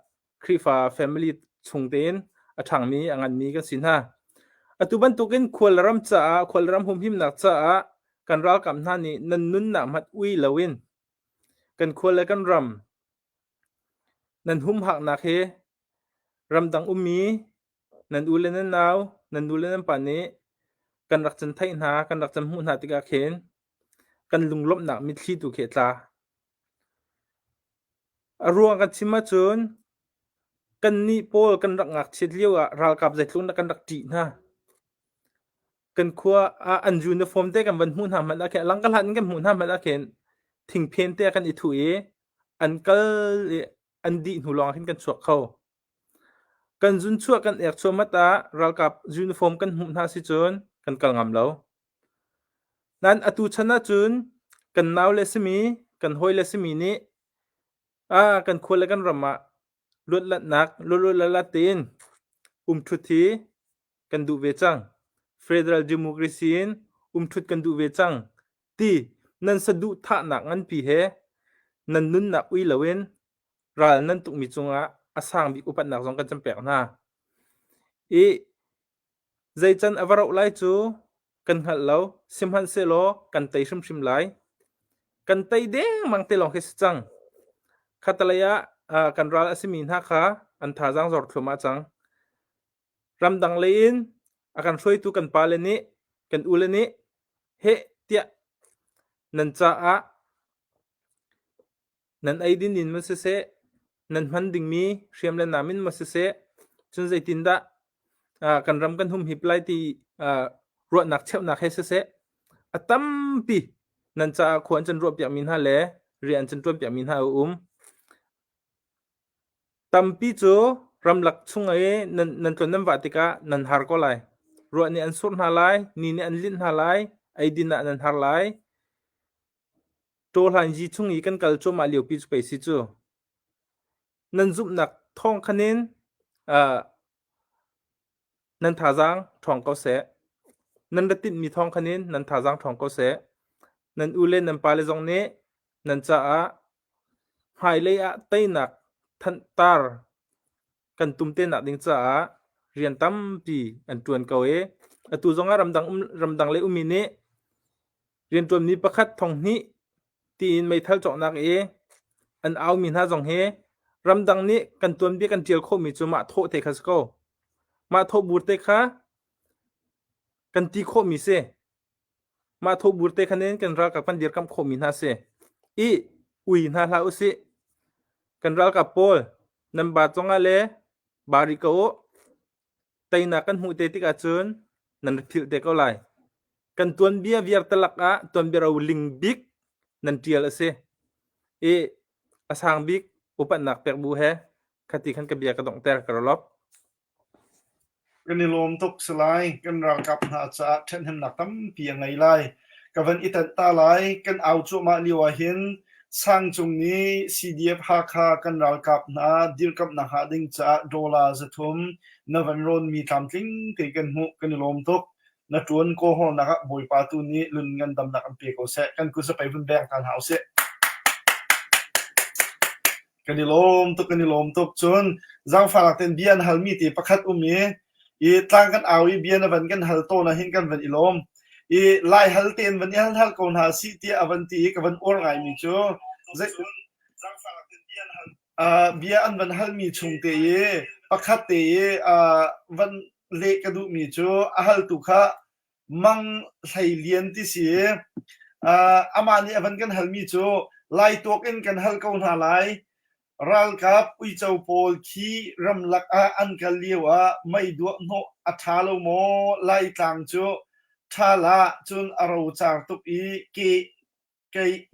Khrihfa family chung tein a ṭhangmi, a nganmi kan si hna. Atu bantukin khual ram caah, khual ram humhimnak caah kan ralkap hna nih nan nunnak hmanh ui loin kan khua le kan ram nan humhaknak hi ramdang ummi nan u le nan nau, nan nu le nan pa nih kan rak can theih hna, kan rak can hmuh hna tikah khin kan lunglawmhnak mitthli tu khi a tla. A ruang kan chim ahcun kannih pawl kan rak ngakchiat lio ah ralkap zeitluk dah kan rak ṭih hna. Kan khua ah an uniform te kan van hmuh hna hmanh ah khin a lang ka hlan in kan hmuh hna hmanh ah khin thingphen te ah kan i thuh i an kal i an dih hnu lawng ah khin kan chuak kho. Kan zun chuah kan ek chuahmat ah ralkap uniform kan hmuh hna si cun kan kal ngam lo. Nain atu chan ahcun kan naule simi, kan hawile simi nih ah kan khua le kan ram ah luatlatnak luatluatlalat tein umṭhut hi kan duh ve cang. Federal democracy in umṭhut kan duh ve cang ti nan saduhthahnak nganpi he nan nunnak ui loin ral nan tukmi cungah a sang bik upatnak zong kan can pek hna. I Zeican a va rauh lai cu kan hngalh lo, sihmanhsehlaw kan tei hrimhrim lai. Kan tei dengmang te lawng khi si cang. Khattelei ah kan ral a simi hna kha an thazaang zor thluahmah cang. Ramdang lei in a kan hruaitu kan pale nih, kan ule nih heh tiah nan caah Nan eidin in maw siseh, nan hman dingmi hriam le nam in maw siseh, cun zeitindah kan ram kan humhip lai ti ruahnak cheuhnak he siseh, a tampi nan caah khua an can ruahpiakmi hna le rian an can ṭuanpiakmi hna a um. Tampi cu ramlak chung i nan, nan tlon nan vah tikah nan har ko lai. Ruah nih an surh hna lai, ni nih an linh hna lai, eidin ah nan har lai. Ṭawhlanzi chung i kan kal cuahmah liopi cu pei si cu. Nan zumhnak thawng khan in uh, nan thazaang ṭhawng ko seh. Nan ra tinhmi thawng khan in nan thazaang ṭhawng ko seh. Nan u le nan pale zong nih nan caah hmailei ah teinak thanhtar kan tum te nak ding caah rian tampi an ṭuan ko i atu zongah ramdang um ramdang lei ummi nih rianṭuanmi pakhat thong hnih tiin meithal cawknak i an aumi hna zong hi ramdang nih kan tuanbia kan ṭial khawhmi cu mah thawh te kha si ko. Mah thawhbur te kha kan ti khawhmi si. Mah thawhbur te khan in kan ralkap kan dirkamh khawhmi hna si. I ui hna hlah usih. Kan ralkap pawl nan ba cungah le ba rih ko u. Teinak kan hmuh te tikah cun nan rak philh te ko lai. Kan tuanbia viar talak ah tuanbia roling bik nan ṭial a si. I a sang bik upatnak pek bu he khati khan ka bia ka donghter ka rawlop. Kan i lawm tuk salai. Kan ralkap hna caah ṭhathnemnak tampi a ngei lai. Ka van i tanh ta lai. Kan au cuahmah lio ahhin Sangcung nih CDF Hakha kan ralkap hna dirkamhnak hnga ding caah dollar 300 na van rawnmi tlamtling te kan hmuh. Kan i lawm tuk. Na ṭuan kawhawlnak ah Bawipa tu nih lun ngandamnak an pe ko seh. Kan kut zapei vun beng ta hna usih. Kan i lawm tuk, kan i lawm tuk. Cun zaangfahnak tein bia an halmi te pakhat um i, i tlang kan au i bia na van kan hal tawn ahhin kan van i lawm. I lai hal tein van i hal hal ko hna sih tiah a van ti i ka van uar ngaimi cu zei, uh, bia an van halmi chung te i pakhat te i uh, van leh ka duhmi cu a haltu kha Mang Hlei Lian ti si. Uh, amah nih a van kan halmi cu Lai tuak in kan hal ko hna lai. Ralkap uico pawl khi ramlak ah an kal lio ah mei duah hnawh a ṭha lo maw? Laitlang cu ṭhal ah cun a rocar tuk i ke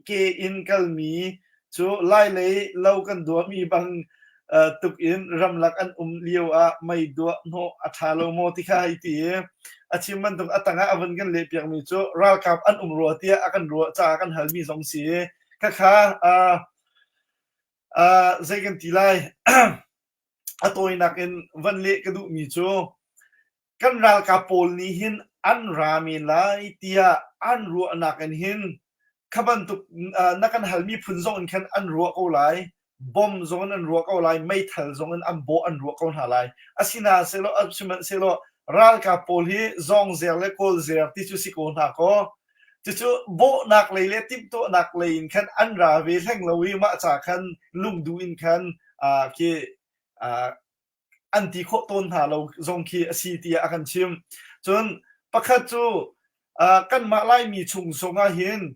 ke in kalmi cu Lailei lo kan duahmi bang tuk in ramlak an um lio ah mei duah hnawh a ṭha lo maw ti kha hei ti i a chim bantuk a tangah a vun kan lehpiakmi cu ralkap an um rua tiah a kan ruah caah kan halmi zong si i khakha uh, uh, zei kan ti lai a tawinak in van leh ka duhmi cu kan ralkap pawl nih hin an ra men lai tiah an ruahnak in hin kha bantuk na kan halmi phun zong in khan an ruah ko lai bom zong in an ruah ko lai meithal zong in an bawh an ruah ko hna lai asinain sehlaw sihmanhsehlaw ralkap pawl hi zawngzer le kawlzer ti cu si ko hna kaw cucu bawhnak lei le timhtuahnak lei in khan an ra ve hleng lo i mah ca khan lungduh in khan khi an ti khawh tawn hna lo zong khi a si tiah a kan chim. Cun pakhat cu uh, kanmah Laimi chung zongah hin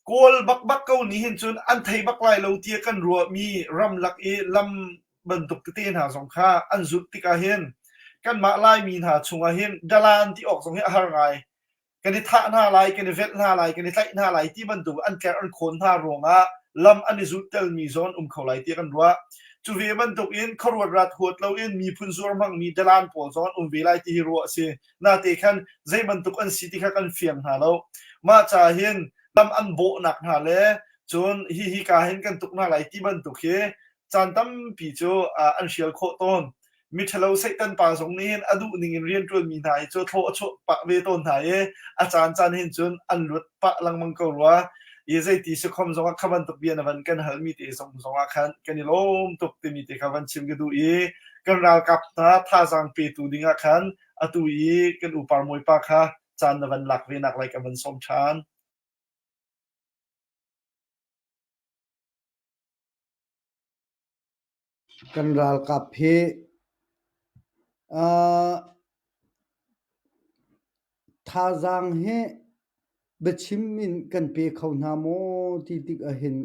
Kawl bakbak ko nih hin cun an thei bak lai lo tiah kan ruahmi ramlak i lam bantuk tete hna zong kha an zulh tikah hin kanmah Laimi hna chungah hin dalan ti awk zong hi a har ngai. Kan i thah hna lai, kan i velh hna lai, kan i tlaih hna lai ti bantuk an tlerh an khawn hna ruangah lam an i zulhtelmi zawn um kho lai tiah kan ruah. Cu ve bantuk in khuaruat rat huat loin miphun zuar hmangmi dalan pawl zong an um ve lai ti hi ruah a si. Nate khan zei bantuk an si ti kha kan fiang hna lo. Mah ca hin lam an bawhnak hna le cun hi hi ka hin kan tuk hna lai ti bantuk hi caan tampi cu an hrial khawh tawn. Miṭhalo Satan pa zong nih hin a duh ning in rianṭuanmi hna hi cu thlawh a chuah pah ve tawn hna i a caan caan hin cun an luat pah lengmang ko rua. I zeiti si khom zongah kha bantuk bia na van kan halmi te zong zongah khan kan i lawm tuk timi te kha van chim ka duh i kan ralkap hna thazaang petu dingah khan atu i kan u Parmawi pa kha caan na van lak ve nak lai ka van sawm ṭhan. Kan ralkap hi uh, thazaang hi biachim in kan pe kho hna maw ti tik ahhin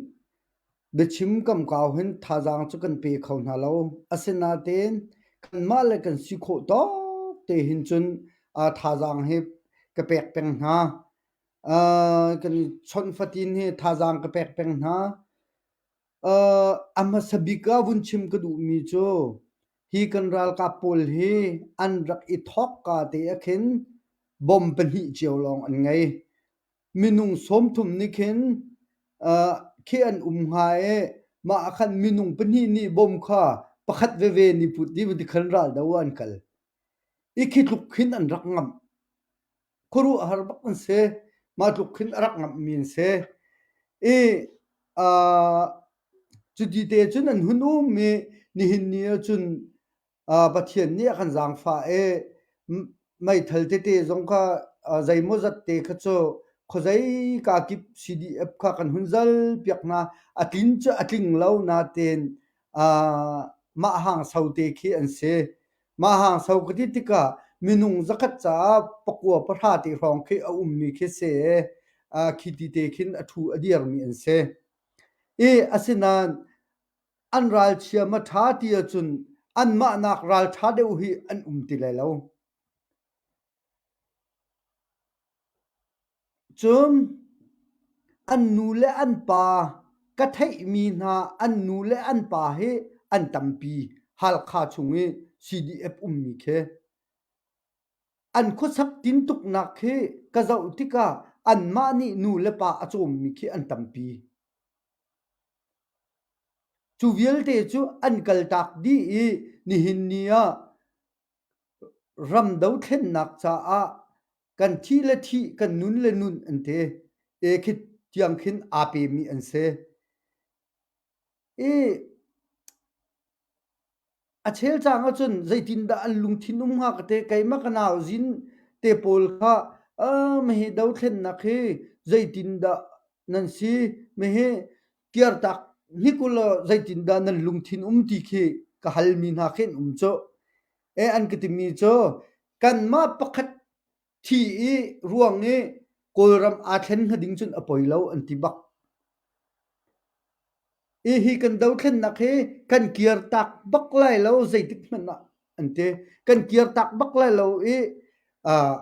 biachim kamkau hin thazaang cu kan pe kho hna lo. Asinain kanmah le kan si khawh tawk te hin cun uh, thazaang hi ka pek peng hna. Uh, kan i chawnh fatin hi thazaang ka pek peng hna. A hmasa bik ah vun chim ka duhmi cu hi kan ralkap pawl hi an rak i thawkka te ah khin bomb pahnih cio lawng an ngei. Minung 30 nih khin khi an um hnga i mah ah khan minung pahnih nih bomb kha pakhat veve nih put dih ti khan raldo ah an kal. I khi tluk khin an rak ngamh. Khuaruahhar bak an si. Mah tluk khin a rak ngamhmi an si. I uh, cuti te cun an hun um i nihin ni ahcun uh, Pathian nih a kan zaangfah i meithal tete zong kha uh, zeimawzat te kha cu khuazei ka kip CDF kha kan hun zal piak hna. A tlin cu a tling lo natein uh, mah hang so te khi an si. Mah hangso ka ti tikah minung zakhat caah pakua pahra te hrawng khi a ummi khi si i khi ti te khin a ṭhu a dirmi an si. I asinain an ralchia ma ṭha ti ahcun anmah nak ralṭha deuh hi an um ti lai lo. Cun an nu le an pa ka theihmi hna an nu le an pa hi an tampi Halkha chung i CDF ummi khi. An khuasak tintuknak khi ka zoh tikah anmah nih nu le pa a cawmmi khi an tampi. Cu vialte cu an kaltak dih i nihin ni ah ram dothlennak caah kan thih le thih kan nun le nun an ti e khi tiang khin aa pemi an si i a chel cang ahcun zeitindah an lungthin um hnga ka te keimah ka nau zin te pawl kha mahi dothlennak hi zeitindah nan si mahi kiartak hnik ulaw zeitindah nan lungthin um ti khi ka halmi hna khi an um cu. E an ka timi cu kanmah pakhat thi i ruang i Kawlram aa thlen hnga ding cun a poi lo an ti bak. I hi kan dothlennak hi kan kirtak bak lai lo zeitik hmanh ah an ti. Kan kirtak bak lai lo i uh,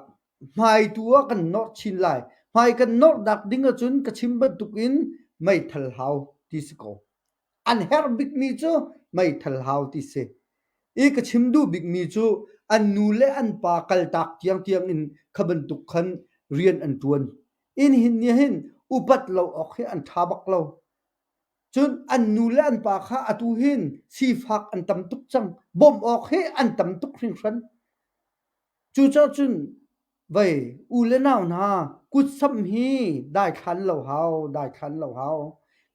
hmai tu ah kan nawr chin lai. Hmai kan nawr dak ding ahcun ka chim bantukin meithal hau ti si ko. An herh bikmi cu meithal hau ti si. I ka chim duh bikmi cu an nu le an pa kaltak tiangtiang in kha bantuk khan rian an ṭuan. Inn hin nih hin upat lo awk hi an ṭha bak lo. Cun an nu le an pa kha atu hin sifak an tam tuk cang. Bawmh awk hi an tam tuk hringhran. Cucaah cun vei u le nau hna kutsamh hi daithlan lo hau, daithlan lo hau.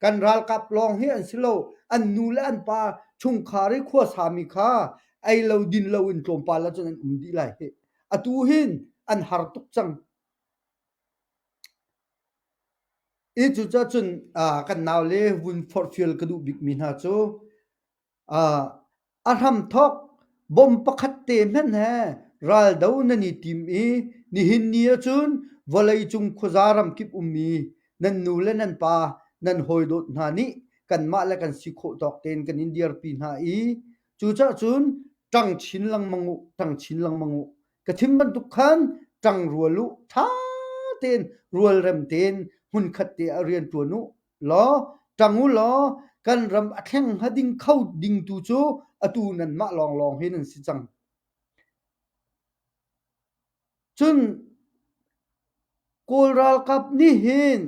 Kan ralkap lawng hi an si lo. An nu le an pa chungkhar i khuasami kha ei lo din lo in tlawmpal ahcun an um dih lai hih. Atu hin an har tuk cang. I cucaah cun kan naule vun forhfial ka duh bikmi hna cu a hramthawk bom pakhat te hmanh he raldo nan i tim i nihin ni ahcun vawleicung khuaza ramkip ummi nan nu le nan pa nan hawidawt hna nih kanmah le kan si khawh tawk tein kan in dirpi hna i cucaah cun ṭang chin lengmang u, ṭang chin lengmang u. Ka chim bantuk khan ṭang rual u, ṭha tein rualrem tein hmunkhat te ah rian ṭuan u law ṭang u law kan ram a thleng hnga ding kho ding tu cu atu nanmah lawnglawng hi nan si cang. Cun Kawl ralkap nih hin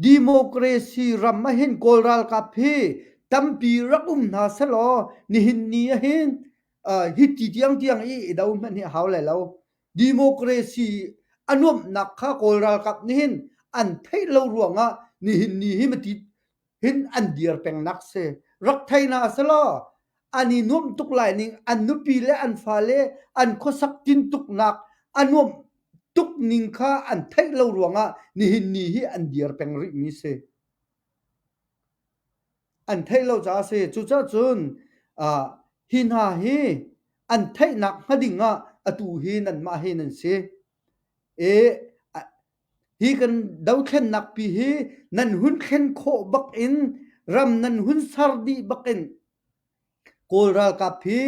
democracy ram ah hin Kawl ralkap hi tampi rak um hna selaw nihin ni ah hin uh, hi ti tiangtiang i i do hmanh hi a hau lai lo. Democracy a nuamhnak kha Kawl ralkap nih hin an theih lo ruangah nihin ni hi mati hin an dir pengnak si. Rak thei hna selaw an i nuamh tuk lai ning an nupi le an fale an khuasak tintuknak a nuamh tuk ning kha an theih lo ruangah nihin ni hi an dir peng rihmi si. An theih lo caah a si. Cucaah cun uh, hi hna hi an theihnak hnga ding ah atu hi nanmah hi nan si. E, Hi kan dothlennak pi hi nan hun thlen khawh bak in ram nan hun ser dih bak in Kawl ralkap hi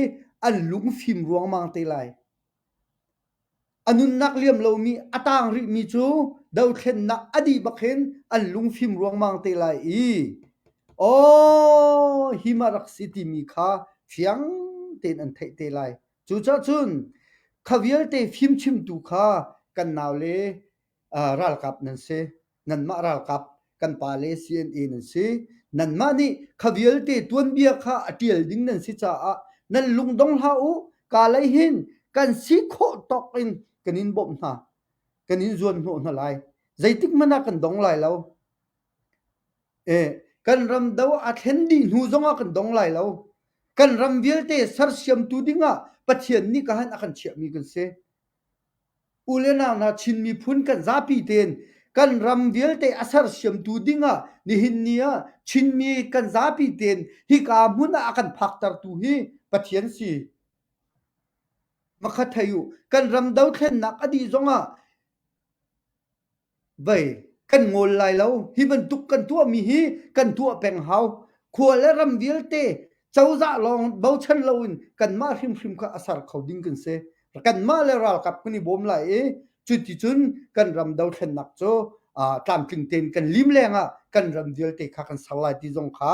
an lungfim ruangmang te lai. A nunnak liam lomi a tang rihmi cu dothlennak a dih bak hin an lungfim ruangmang te lai i aw hi ma rak si timi kha fiang tein an theih te lai. Cucaah cun kha vialte fimchimtu kha kan naule ralkap nan si. Nanmah ralkap kan pale CNA nan si. Nanmah nih kha vialte tuanbia kha a ṭial ding nan si caah nan lungdong hlah u. Ka lei hin kan si khawh tawk in kan in bawmh hna. Kan in zuanhnawh hna lai. Zeitik hmanh ah kan dong lai lo. Kan ram do a thlen dih hnu zongah kan dong lai lo. Kan ram vialte sersiamtu dingah Pathian nih ka han a kan chiahmi kan si. U le nau hna Chin miphun kan zapi tein kan ram vialte a sersiamtu dingah nihin ni ah Chinmi kan zapi tein hika hmun ah a kan phaktertu hi Pathian si. Makhat thei u, kan ram dothlennak a dih zongah Vei, kan ngawl lai lo. Hi bantuk kan tuahmi hi kan tuah peng hau. Khua le ram vialte cozah lawng bochan loin kanmah hrimhrim kha a ser kho ding kan si. Kanmah le ralkap kan i bawm lai i cuticun kan ram dothlennak cu tlamtling tein kan lim lengah kan ram vialte kha kan ser lai ti zong kha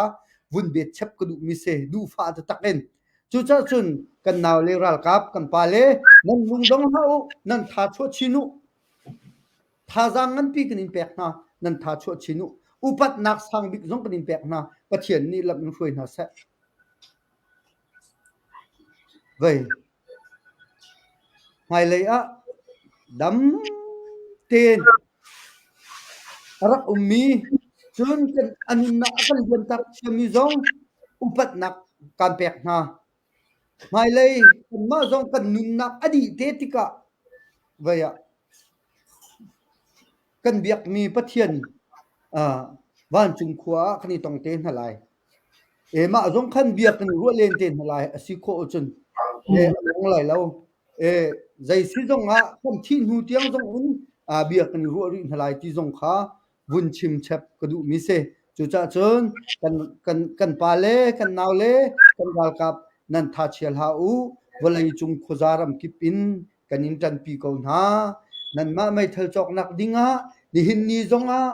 vun bet chep ka duhmi si. Duhfah taktak in. Cucaah cun kan naule ralkap kan pale nan lungdong hlah u, nan tha chuah chin u. Thazaang nganpi kan in pek hna, nan tha chuah chin u. Upatnak sang bik zong kan in pek hna. Pathian nih lam in hruai hna seh. Vei. Hmailei ah dam tein a rak ummi cun kan a nunnak a kan liamtak thiammi zong upatnak kan pek hna. Hmailei kanmah zong kan nunnak a dih te tikah vei ah kan biakmi Pathian uh, vancung khua ah kan i tong te hna lai. E mah zong khan biak kan i ruah len te hna lai a si khawh ahcun e a dong lai lo. E zei si zong ah kan thih hnu tiang zong in uh, bia kan i ruah rih hna lai ti zong kha vun chim chep ka duhmi si. Cucaah cun kan kan kan pa le kan nau le kan ralkap nan tha chia hlah u. Vawlei cung khuaza ramkip in kan in ṭanpi ko hna. Nanmah meithal cawknak dingah nihin ni zongah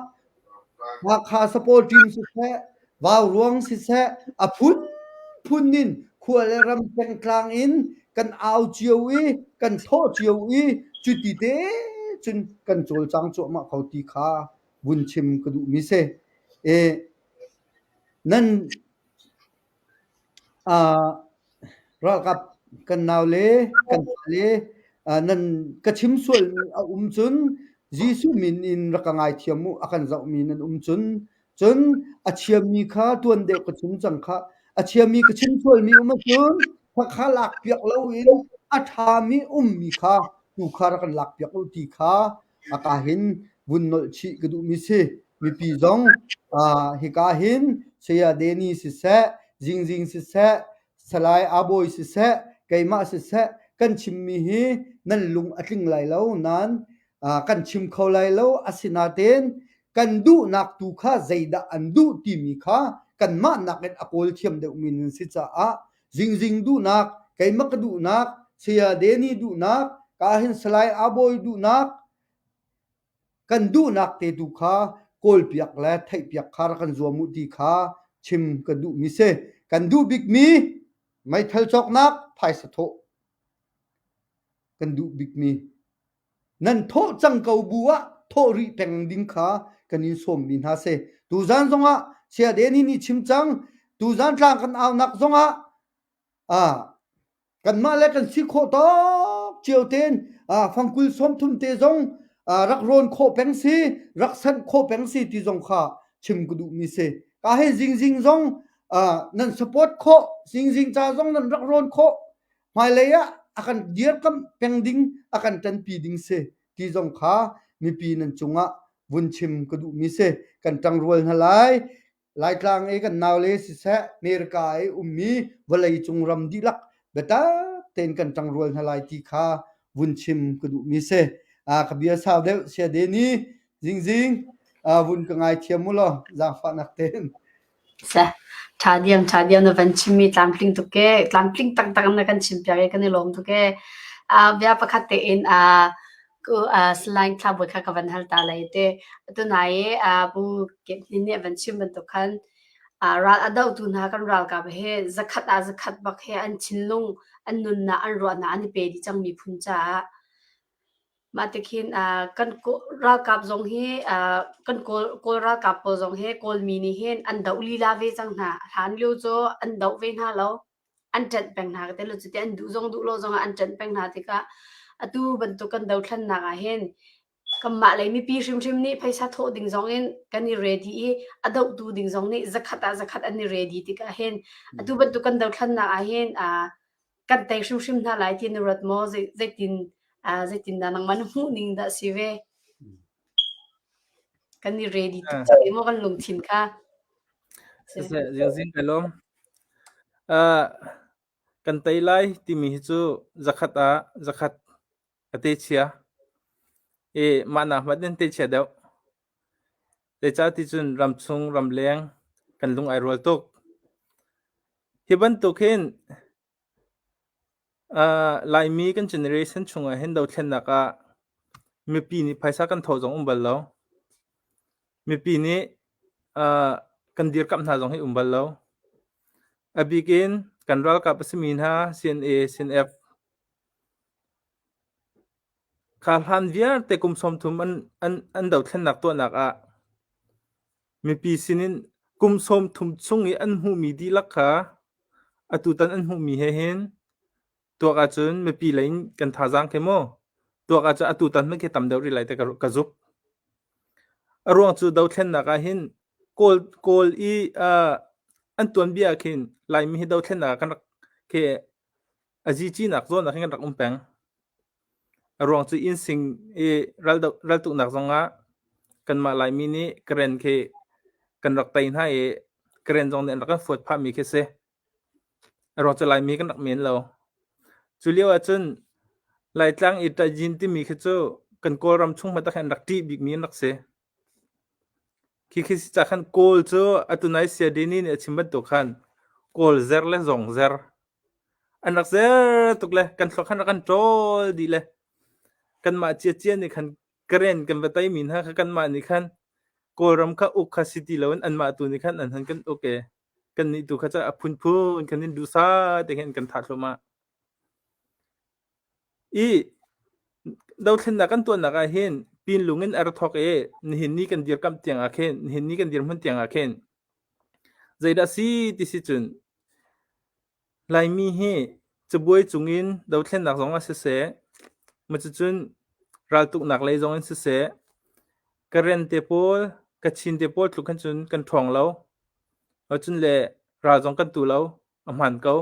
Hakha support team siseh, Vauruang siseh, a phunphun in khua le ram pengtlang in kan au cio i kan thawh cio i cuti te cun kan cawlcang cuahmah ko ti kha vun chim ka duhmi si. E, nan uh, ralkap kan nau le kan pa le uh, nan ka chim sualmi a um cun Jesuh min in rak ka ngaithiam u a kan zohmi nan um cun cun a chiami kha tuan deuh ka chim cang kha a chiami ka chim sualmi um ahcun khakha lak piak loin a ṭhami ummi kha tu kha rak kan lak piak u ti kha a ka hin vun nolh chih ka duhmi si. Mipi zong uh, hika hin Saya Deni siseh, Jingzing siseh, Salai Abawi siseh, keimah siseh, kan chimmi hi nan lung a tling lai lo nain uh, kan chim kho lai lo asinain kan duhnak tu kha zeidah an duh timi kha kanmah nakin a kawl thiam deuhmi nan si caah Jingzing duhnak, keimah ka duhnak, Saya Deni duhnak, ka hin Salai Abawi duhnak, kan duhnak te tu kha kawlpiak le theihpiak kha rak kan zuam u ti kha chim ka duhmi si. Kan duh bikmi meithal cawknak phaisa thawh kan duh bikmi. Nan thawh cang ko bu ah thawh rih peng ding kha kan in sawmmi hna si. Tuzan zongah Saya Deni nih chim cang, tuzan tlang kan aunak zongah ah Kanmah le kan si khawh tawk cio tein fangkul 30 te zong rak rawn khawh peng si, rak sanh khawh peng si ti zong kha chim ka duhmi si. Ka hei zingzing zong nan support khawh, zingzing ca zong nan rak rawn khawh. Hmailei ah a kan dirkamh peng ding, a kan ṭanpi ding si ti zong kha mipi nan cungah vun chim ka duhmi si. Kan ṭangrual hna lai. Laitlang i kan naule siseh, America i ummi vawleicung ram dihlak biatak tein kan ṭangrual hna lai ti kha vun chim ka duhmi si. Uh, ka bia sau deuh sia deni zingzing uh, vun ka ngaithiam mu law zaangfahnak tein. Sa ṭha diam ṭha diam na van chimmi tlamtling tuk ke tlamtling taktak na kan chim piak i kan i lawm tuk ke uh, bia pakhat tein uh, Salai Thlabawi kha ka van hal ta lai te. Tunai i Pu Kep Hnin nih a van chim bantuk khan ral a dohtu hna kan ralkap he zakhat ah zakhat bak he an thinlung, an nunnak, an ruahnak an i pe dih cang miphun caah. Mah tikhin kan ralkap zong hi kan Kawl, Kawl ralkap pawl zong hi Kawlmi nih hin an doh lila ve cang hna. Hlan lio cu an doh ve hna lo. An ṭanh peng hna ka ti lo cuti an duh zong duh lo zongah an ṭanh peng hna tikah atu bantuk kan dothlannak ah hin kanmah lei mipi hrimhrim nih phaisa thawh ding zong in kan i ready i a dohtu ding zong nih zakhat ah zakhat an i ready tikah hin atu bantuk kan dothlannak ah hin kan tei hrimhrim hna lai ti na ruat maw zeitin zeitin dah nangmah na hmuh ning dah si ve kan i ready tuk cang maw kan lungthin kha Zingzing ka lawm. Kan tei lai timi hi cu zakhat ah zakhat a te chia i mah nak hmanh in te chia deuh. Zeicah ti cun ramchung ramleng kan lung ai rual tuk. Hi bantuk hin Laimi kan generation chungah hin dothlennak ah mipi nih phaisa kan thawh zong um bal lo. Mipi nih kan dirkamh hna zong hi um bal lo. A bik in kan ralkap a simi hna CNA, CNF kha hlan vialte kum 30 an, an, an dothlennak tuahnak ah mipi sinin kum 30 chung i an hmuhmi dihlak kha atutan an hmuhmi he hin tuak ahcun mipi lei in kan thazaang khi mu tuak ahcun atutan hmanh khi tam deuh rih lai ti ka zuk. A ruang cu dothlennak ah hin Kawl Kawl i uh, an tuanbia ah khin Laimi hi dothlennak ah kan rak khi a zici-nak zawn ah khin kan rak um peng. A ruang cu innsing i raltuknak zongah kanmah Laimi nih Karen khi kan rak tei hna i Karen zong nih an rak kan fuat phahmi khi si. A ruang cu Laimi kan rak men lo. Cu lio ahcun Laitlang i ṭajin timi khi cu kan Kawlram chung hmanh ah khin an rak ṭih bikmi an rak si. Khi khi si ca khan Kawl cu atu nai Siadini nih a chim bantuk khan Kawl zer le zong zer an rak zer tuk le kan thluak khan rak kan ṭawl dih le kanmah ciacia nih khan Karen kan va teimi hna kha kanmah nih khan Kawlram kha uk kha si ti loin anmah tu nih khan an han kan uk i kannih tu kha cu a phunphun khan in duhsah te khin kan thah thluahmah. I dothlennak kan tuahnak ah hin pinlung in a ra thawk i nihin ni kan dirkamh tiang ah khin nihin ni kan dirhmun tiang ah khin zeidah si ti si cun Laimi hi cabuai cungin dothlennak zongah siseh, cucun raltuknak lei zongin siseh, Karen te pawl, Kachin te pawl tluk khan cun kan ṭhawng lo. Cun le ral zong kan tu lo. A hmaan ko.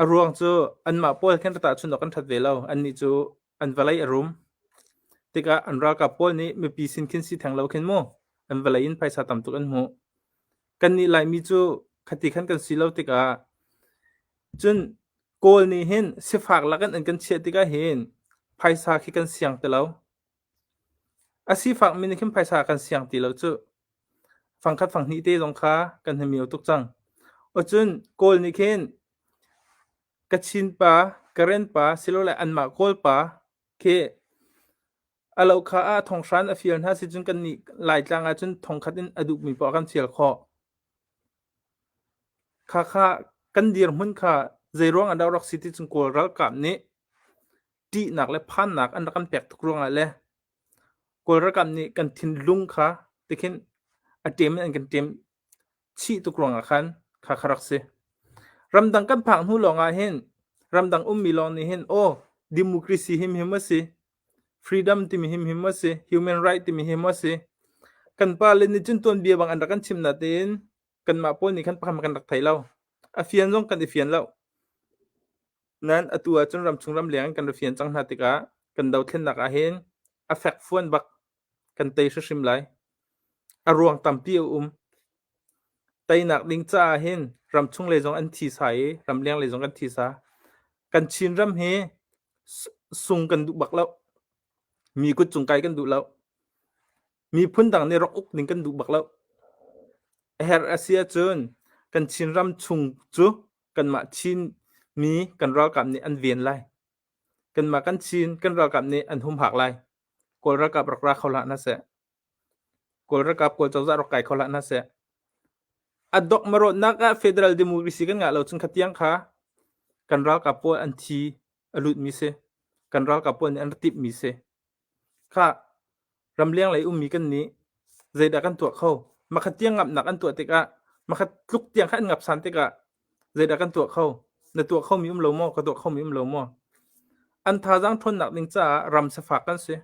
A ruang cu anmah pawl khin rat ahcun kan ṭhat ve lo. Annih cu an vawlei a rum. Tikah an ralkap pawl nih mipi sin khin si theng lo khin mu an vawlei in phaisa tam tuk an hmuh. Kannih Laimi cu khati khan kan si lo tikah cun Kawl nih hin sifak lakin an kan chiah tikah hin phaisa khi kan siang ti lo. A sifakmi nih khin phaisa kan siang ti lo cuh. Fangkhat fanghnih te zong kha kan himio tuk cang. Cun Kawl nih khin Kachin pa, Karen pa silole anmah Kawl pa khi a lo kha ah thonghran a fial hna sicun kannih Laitlang ahcun thongkhat in a duhmi poah kan fial khawh. Khakha kan dirhmun kha zeiruang ah dah rak si ti cun Kawl ralkap nih ṭihnak le phannak an rak kan pek tuk ruangah le Kawl ralkap nih kan thinlung kha tikhin a ṭem in an kan ṭem chih tuk ruangah khan kha kha rak si. Ramdang kan phak hnu lawngah hin ramdang ummi lawng nih hin aw democracy him him a si freedom timi him him a si human right timi him a si kan pa le nih cun tuanbia bang an rak kan chim na tein kanmah pawl nih khan pakhat kan rak thei lo a fian zong kan i fian lo nan atu ahcun ramchung ramleng in kan ra fian cang hna tikah kan dothlennak ah hin a fek fuan bak kan tei hrimhrim lai. A ruang tampi a um. Teinak ding caah hin ramchung lei zong an thi sa i ramleng lei zong kan thi sa. Kan Chinram hi sung kan duh bak lo. Mi kut cung kai kan duh lo. Miphun dang nih rak uk ding kan duh bak lo. A herh a si ahcun kan Chinram chung cu kanmah Chin mi kan ralkap nih an ven lai. Kanmah kan Chin kan ralkap nih an humhak lai. Kawl ralkap rak ra kho hlah hna seh. Kawl ralkap Kawl cozah rak kai kho hlah hna seh. A dok marawtnak ah federal democracy kan ngah lo cun khatiang kha kan ralkap pawl an thi a lutmi si. Kan ralkap pawl nih an ra timhmi si. Khah, ramleng lei ummi kan nih zeidah kan tuah kho? Makhat tiang ngamhnak an tuah tikah, makhat tluk tiang kha an ngapsan tikah zeidah kan tuah kho? Na tuah khomi um lo maw? Ka tuah khomi um lo maw? An thazaang ṭhawnnak ding caah ram sifak kan si.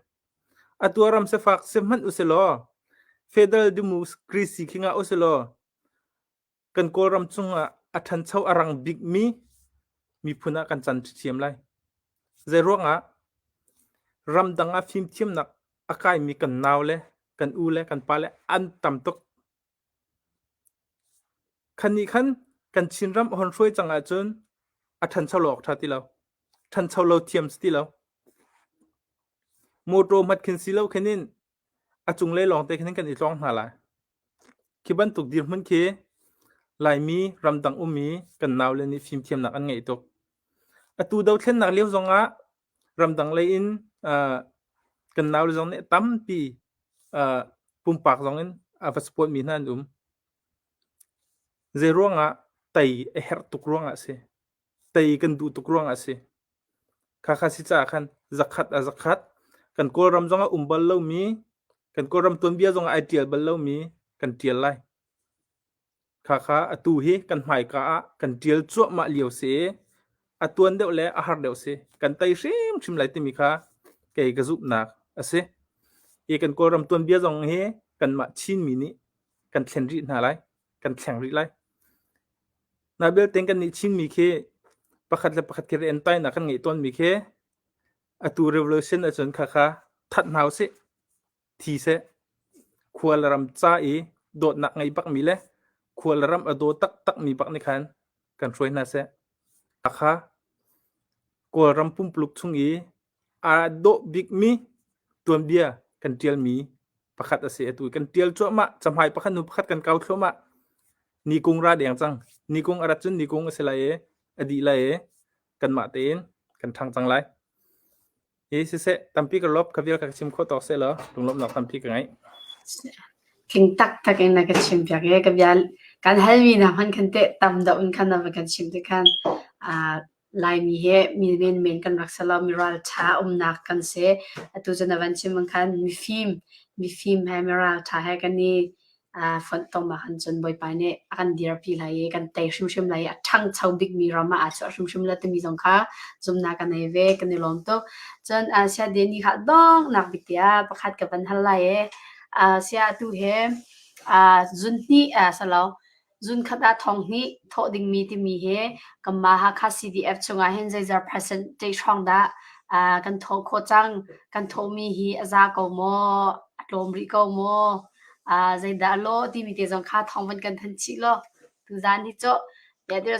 Atu ah ram sifak si hmanh usilaw, federal democracy khi ngah usilaw, kan Kawlram cungah a ṭhancho a rang bikmi miphun ah kan can ṭhiam lai. Zeiruangah ramdang ah fimthiamnak a kaimi kan nau le kan u le kan pa le an tam tuk. Khan nih khan kan Chinram a hon hruai cang ahcun a ṭhancho lo awk ṭha ti lo. Ṭhancho lo thiam si ti lo. Motor hmat khin si lo khin in A cunglei lawngte khin kan i tlawng hna lai. Khi bantuk dirhmun khi Laimi ramdang ummi kan naule nih fimthiamnak an ngeih tuk. Atu dothlennak lio zongah ramdang lei in uh, kan naule zong nih tampi uh, pumpak zong in a va support mi hna an um. Zei ruangah tei a herh tuk ruangah a si. Tei kan duh tuk ruangah a si. Khakha si caah khan zakhat a zakhat kan Kawlram zong ah um bal lomi kan Kawlram tuanbia zong ah ai ṭial bal lomi kan ṭial lai. Khakha atu hi kan hmaika ah kan ṭial cuahmah lio si i a tuan deuh le a har deuh si. Kan tei hrimhrim lai timi kha kei ka zumhnak a si. Hi kan Kawlram tuanbia zong hi kanmah Chinmi nih kan thlen rih hna lai. Kan thleng rih lai. Na belte kan nih Chinmi khi pakhat le pakhat khi rian kan ngeih tawnmi khi atu revolution ahcun khakha that hna usih, thi seh. Khua le ram ca i dawtnak ngei bakmi le khua le ram a daw taktakmi bak nih khan kan hruai hna seh. Khakha Kawlram pumpuluk chung i aa dawh bikmi tuanbia kan ṭialmi pakhat a si. Atu kan ṭial cuahmah. Cahmai pakhat hnu pakhat kan kau thluahmah. Nikung ra deng cang. Nikung a rat cun nikung a si lai i a dih lai i kanmah tein kan ṭhang cang lai. Hi siseh, tampi ka lawp, ka vial ka chim khawh tawk sehlaw lunglawmhnak tampi ka ngei. Tling taktak in na ka chim piak i ka bia kan halmi hna hmanh khan teh tam deuh in khan na va kan chim te khan Laimi hi mi menmen kan rak si lo, mi ralṭha umnak kan si. Atu cu na van chim bang khan mifim, mifim he mi ralṭha he kan i fonhtom ahkhan cun Bawipa nih a kan dirpi lai i kan tei hrimhrim lai i a ṭhangcho bikmi ram ah aa chuah hrimhrim lai timi zong kha zumhnak ka nei ve, kan i lawm tuk. Cun Saya Danny kha donghnak bik tiah pakhat ka van hal lai i saya atu hi zunhnih salo Zunkhat ah thonghnih thawh dingmi timi hi kanmah Hakha CDF chungah hin zeizat percentage hrawng dah kan thawh khawh cang? Kan thawhmi hi a za ko maw? A tlawm rih ko maw? Zeidah a lawh timi te zong kha thawng van kan thanh chih law tuzaan hi cu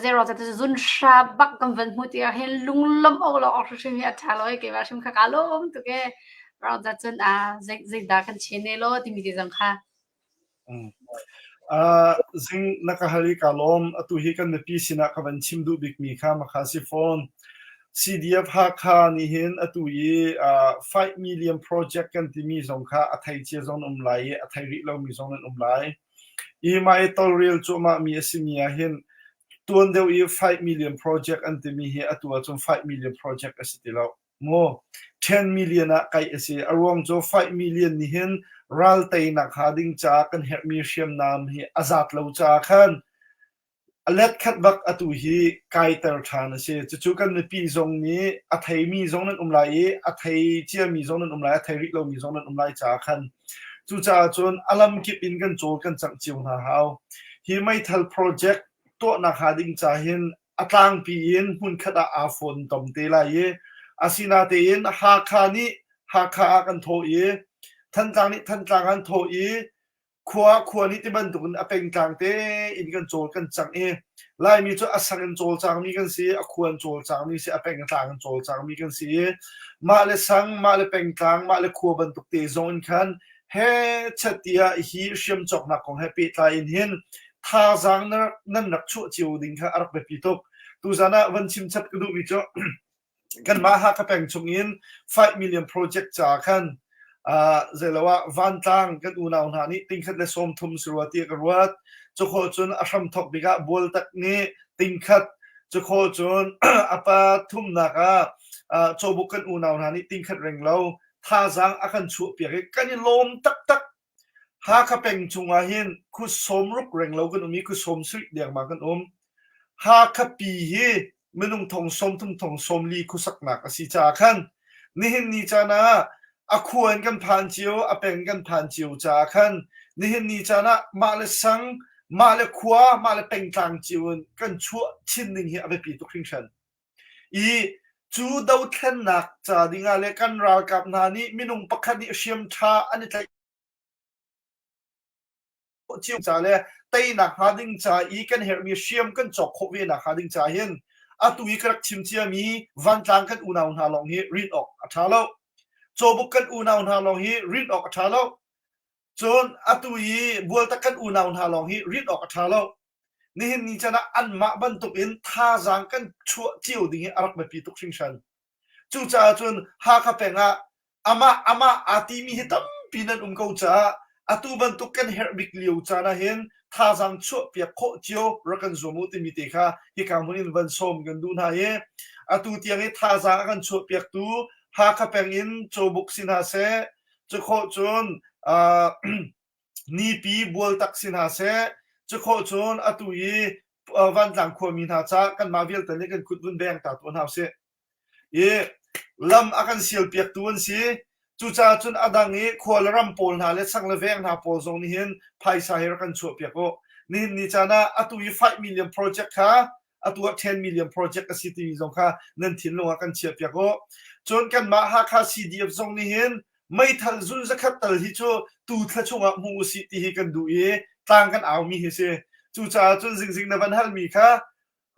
zei ruang cun zunhra bak kan van hmuh tikah hin lunglawmh awk lo awk hrimhrim hi a ṭha lo i keimah hrim kha kaa lawm tuk ee. Ruang cun zeidah kan chen ne law timi te zong kha Zing na ka hal i kaa lawm. Atu hi kan mipi sinah ka van chim duh bikmi kha makha si fawn. CDF Hakha nih hin atu i 5 million project kan timi zong kha a thei cia zong an um lai i a thei rih lomi zong an um lai. I mah i tawlrel cuahmah mi a simi ah hin tuan deuh i 5 million project an timi hi atu ahcun 5 million project a si ti lo. Maw 10 million ah kaih a si. A ruang cu 5 million nih hin ral teinak hnga ding caah kan herhmi hriamnam hi a zat lo caah khan a let khat bak atu hi kaiter ṭhan a si. Cucu kan mipi zong nih a theimi zong nan um lai i a thei ciami zong nan um lai, a thei rih lomi zong nan um lai caah khan cucaah cun a lamkip in kan cawl kan cangh cio hna hau. Hi meithal project tuahnak hnga ding ca hin a tlangpi in hmunkhat ah aa fontom te lai i asinatein Hakha nih Hakha ah kan thawh i Thantlang nih Thantlang an thawh i khua khua nih ti bantukin a pengtlang tein kan cawl kan cangh i Laimi cu a sang in cawlcangmi kan si a khua in cawlcangmi si a pengtlang in cawlcangmi kan si i mah le sang mah le pengtlang mah le khua bantuk te zong in khan he chet tiah hi hriam cawknak kong he pehtlai in hin thazaang nan rak chuah cio ding kha a rak biapi tuk. Tuzan ah van chim chap ka duhmi cu kanmah Hakha peng chung in 5 million project ca khan zeilo ah vantlang kan unau hna nih tingkhat le 30 si rua tiah ka ruat. Cukhawh cun a hram thawk bik ah Bualtak nih tingkhat cukhawh cun a pa thumnak ah Cawbuk kan unau hna nih tingkhat reng lo thazaang a kan chuahpiak i kan i lawm taktak. Hakha peng chungah hin khu sawmruk renglo kan um i khu sawmsarih dengmang kan um. Hakha pi hi minung thong 30 thong 40 khuasaknak a si caah khan nihin ni caan ah a khua in kan phan cio, a peng kan phan cio caah khan nihin ni caan ah mah le sang, mah le khua, mah le pengtlang cio in kan chuah chin ning hi a biapi tuk hringhran. I cu dothlennak ca dingah le kan ralkap hna nih minung pakhat nih hriam ṭha an i tlaih cio ca le teinak hnga ding ca i kan herhmi hriam kan cawk khawh ve nak hnga ding ca hin atu i ka rak chim ciami vantlang kan unau hna lawng hi rin awk a ṭha lo. Cawbuk kan unau hna lawng hi rin awk a ṭha lo. Cun atu i Bualtak kan unau hna lawng hi rin awk a ṭha lo. Nihin ni chan ah anmah bantukin thazaang kan chuah cio ding hi a rak biapi tuk hringhran. Cucaah cun Hakha peng ah amah amah aa timi hi tampi nan um ko caah atu bantuk kan herh bik lio caan ah hin thazaang chuahpiak khawh cio rak kan zuam u timi te kha hika hmun in van sawm kan duh hna i atu tiang i thazaang a kan chuahpiaktu Hakha peng in Cawbuk si hna seh, cukhawh cun uh, Nipi Bualtak si hna seh, cukhawh cun atu i Vantlang khuami hna ca kanmah vialte nih kan kut vun beng ta tuah hna usih. I lam a kan sialpiaktu an si. Cucaah cun a dang i khua le ram pawl hna le sang le veng hna pawl zong nih hin phaisa hi rak kan chuahpiak u. Nihin ni caan ah atu i 5 million project kha atu ah 10 million project a si timi zong kha nan thinlung ah kan chiahpiak u. Cun kanmah Hakha CDF zong nih hin meithal zun zakhat tal hi cu tu thla chungah hmu usih ti hi kan duh i tlang kan aumi hi si. Cucaah cun zingzing na van halmi kha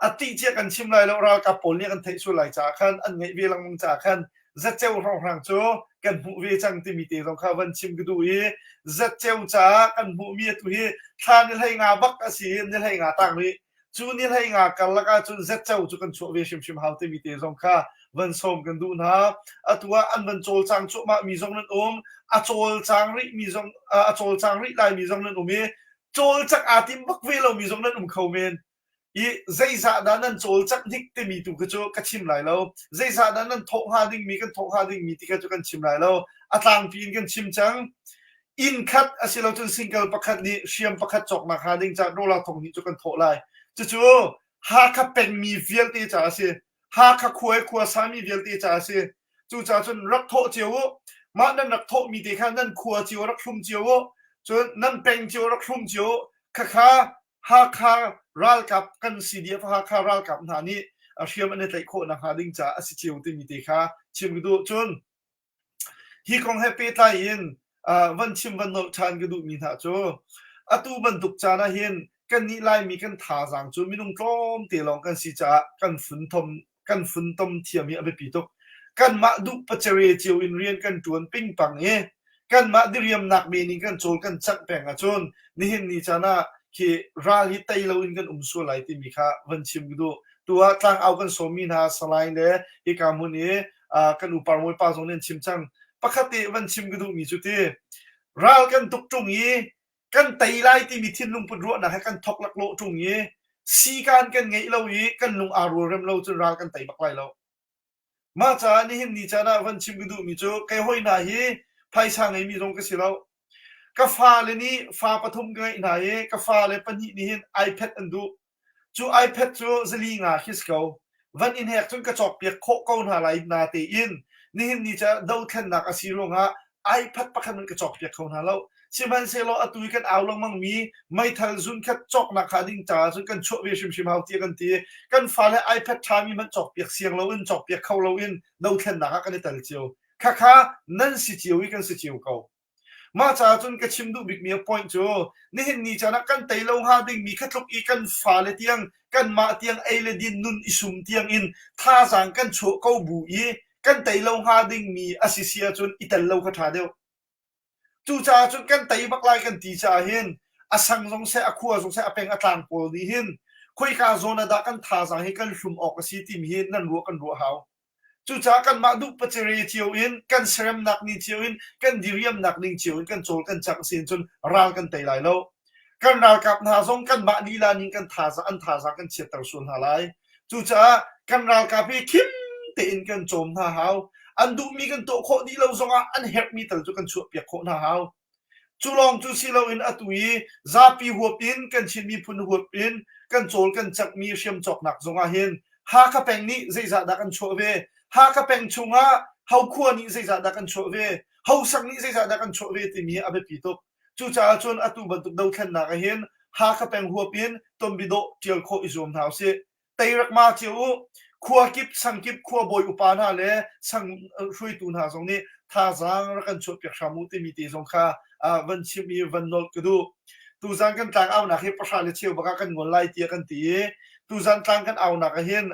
a tih cia kan chim lai lo ralkap pawl nih kan theih sual lai caah khan an ngeih ve lengmang caah khan. Zatceo hrawnghrang cu kan hmuh ve cang timi te zong kha van chim ka duh i zatceo caah kan hmuhmi atu hi thla ni 15 bak a si i ni 15 tang rih. Cu ni 15 karlak ahcun zatceo cu kan chuah ve hrimhrim hau timi te zong kha van sawm kan duh hna. Atu ah an van cawlcang cuahmah mi zong nan um, a cawlcang rih mi zong a cawlcang rih lai mi zong nan um i cawlcangh aa tim bak ve lomi zong nan um kho men. I zeizah dah nan cawlcangh hnik timi tu kha cu ka chim lai lo. Zeizah dah nan thawh hnga dingmi kan thawh hnga dingmi ti kha cu kan chim lai lo. A tlangpi in kan chim cang. Inn khat asilocun single pakhat nih hriam pakhat cawknak hnga ding caah dollar thong hnih cu kan thawh lai. Cucu Hakha pengmi vialte caah a si. Hakha khua i khua sami vialte caah a si. Cucaah cun rak thawh cio u. Mah nan rak thawhmi te kha nan khua cio rak hlum cio u. Cun nan peng cio rak hlum cio u. Khakha Hakha ralkap kan CDF Hakha ralkap hna nih hriam an i tlaih khawh nakhnga ding caah a si cio timi te kha chim ka duh. Cun hi kong he pehtlai in van chim van nolh ṭhan ka duhmi hna cu atu bantuk caan ah hin kannih Laimi kan thazaang cu minung tlawmte lawng kan si caah kan funtom kan funtom thiam hi a biapi tuk. Kanmah duh pacere cio in rian kan ṭuan pingpang i kanmah diriamnak men in kan cawl kan cangh peng ahcun nihin ni caan ah khi ral hi tei loin kan um sual lai timi kha van chim ka duh. Tu ah tlangau kan sawmmi hna Salai le hika hmun i kan u Parmawi pa zong nih an chim cang. Pakhat te van chim ka duhmi cu ti ral kan tuk ṭung i kan tei lai timi thinlung put ruahnak he kan thok laklawh ṭung i sikaan kan ngeih lo i kan lung aa rualrem lo cun ral kan tei bak lai lo. Mah caah nihin ni caan ah van chim ka duhmi cu kei hoi hna hi phaisa ngeimi zong ka si lo. Ka fale nih fa pathum ka ngeih hna i ka fale pahnih nih hin iPad an duh. Cu iPad cu zali nga khi si ko. Van in hek cun ka cawkpiak khawh ko hna lai natein nihin ni ca dothlennak a si ruangah iPad pakhat hmanh ka cawkpiak kho hna lo. Sihmanhsehlaw atu i kan au lengmangmi meithal zunkhat cawknak kha ding caah cun kan chuah ve hrimhrim hau tiah kan ti. Kan fale iPad ṭhami hmanh cawkpiak siang loin cawkpiak kho loin dothlennak ah kan i tel cio. Khakha nan si cio i kan si cio ko. Mah caah cun ka chim duh bikmi a point cu nihin ni caan ah kan tei lo hnga dingmi kha tluk i kan fale tiang kanmah tiang ei le din nun i sum tiang in thazaang kan chuah ko bu i kan tei lo hnga dingmi a si si ahcun i tel lo kha ṭha deuh. Cucaah cun kan tei bak lai kan ti caah hin a sang zong seh a khua zong seh a peng a tlang pawl nih hin khoika zawn ah dah kan thazaang hi kan hlum awk a si timi hi nan ruah kan ruah hau. Cucaah kanmah duh pacere cio in kan seremnak ning cio in kan diriamnak ning cio in kan cawl kan cangh sin cun ral kan tei lai lo. Kan ralkap hna zong kanmah lila ning kan thazaang an thazaang kan chiatter sual hna lai. Cucaah kan ralkap hi khim tein kan cawm hna hau. An duhmi kan tuah khawh dih lo zongah an herhmi tal cu kan chuahpiak khawh hna hau. Cu lawng cu si loin atu i zapi huap in kan Chin miphun huap in kan cawl kan canghmi hriam cawknak zongah hin Hakha peng nih zeizah dah kan chuah ve? Hakha peng chungah Hokhua nih zeizah dah kan chuah ve? Hosang nih zeizah dah kan chuah ve timi hi a biapi tuk. Cucaah cun atu bantuk dothlennak ah hin Hakha peng huap in tonbidawh ṭial khawh i zuam hna usih. Teirak ma cio u. Khua kip, sang kip khuabawi upa hna le sang hruaitu hna zong nih thazaang rak kan chuahpiak hram u timi te zong kha van chim i van nolh ka duh. Tuzan kan tlang aunak hi pahra le cheu bak ah kan ngol lai tiah kan ti i tuzan tlang kan aunak ah hin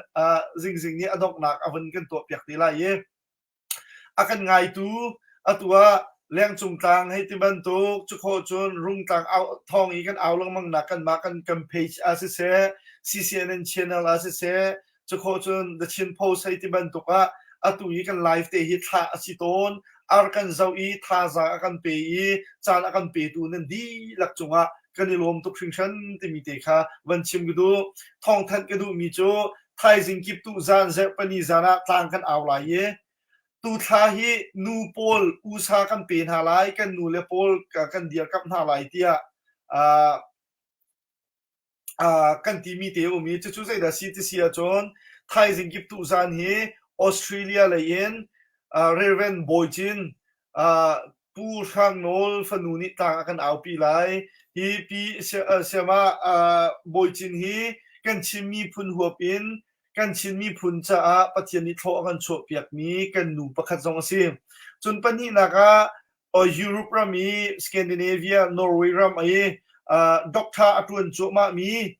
zingzing nih a donghnak a vun kan tuahpiak te lai i A kan ngaitu atu ah lengcung tlang hei ti bantuk cukhawh cun Rungtlang au thawng i kan au lengmang nak kanmah kan kan page ah siseh CCNN channel ah siseh cukhawh cun The Chin Post hei ti bantuk ah atu i kan live te hi thlah a si tawn ar kan zoh i thazaang a kan pe i caan a kan petu nan dihlak cungah kan i lawm tuk hringhran timi te kha van chim ka duh thawngthanh ka duhmi cu Thaizing kiptuh zan zarhpini zan ah tlang kan au lai i tuthla hi nu pawl usa kan pe hna lai, kan nu le pawl kan dirkamh hna lai tiah uh, uh, kan timi te um i cucu zeidah si ti si ahcun thaizing kiptuh zan hi Australia lei in uh, Reverend Bawi Cin uh, Pu Hrang Nawl fanu nih tlang a kan aupi lai. Hi Pi Siama Bawi Cin hi kan Chin miphun huap in kan Chin miphun caah Pathian nih thlawh a kan chuahpiakmi kan nu pakhat zong a si. Cun pahnihnak ah Europe ram i Scandinavia, Norway ram i doctor a ṭuan cuahmahmi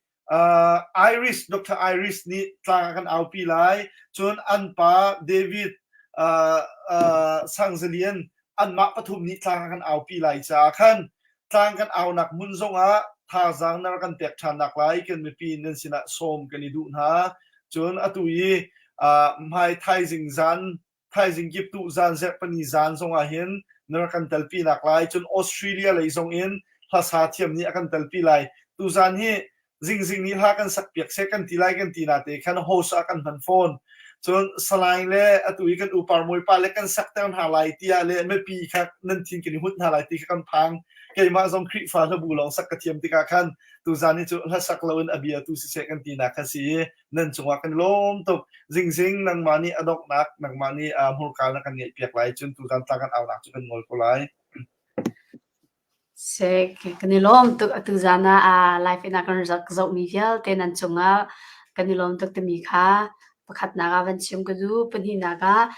Irish Dr. Irish nih tlang a kan aupi lai. Cun an pa David. Uh, uh, Sang Zalian anmah pathum nih tlang kan aupi lai caah khan tlang kan aunak hmun zongah thazaang na rak kan pek ṭhan nak lai kan mipi nan sinah sawm kan i duh hna. Cun atu i uh, hmai thaizing zan thaizing kiptuh zan zerhpani zan zongah hin na rak kan telpi nak lai. Cun Australia lei zong in hlasa thiam nih a kan telpi lai. Tuzan hi zingzing nih hla kan sak piak seh kan ti lai kan ti na te khan host ah kan hman fawn. Cun Salai le atu i kan upar muipa le kan sakter hna lai tiah le mipi kha nan thin kan i hut hna lai ti kha kan phang. Keimah zong Khrihfa hlabu lawng sak ka thiam tikah khan tuzan hi cu hlasak loin a bia tu siseh kan ti nak kha si i nan cungah kan lawm tuk. Zingzing nangmah nih a donghnak nangmah nih hmurka na kan ngeih piak lai cun tuzan tlang kan aunak cu kan ngol ko lai. Seh, kan i lawm tuk. Atu zan ah live in a kan rak zohmi vialte nan cungah kan i lawm tuk timi kha pakhatnak ah van chim ka duh. Pahnihnak ah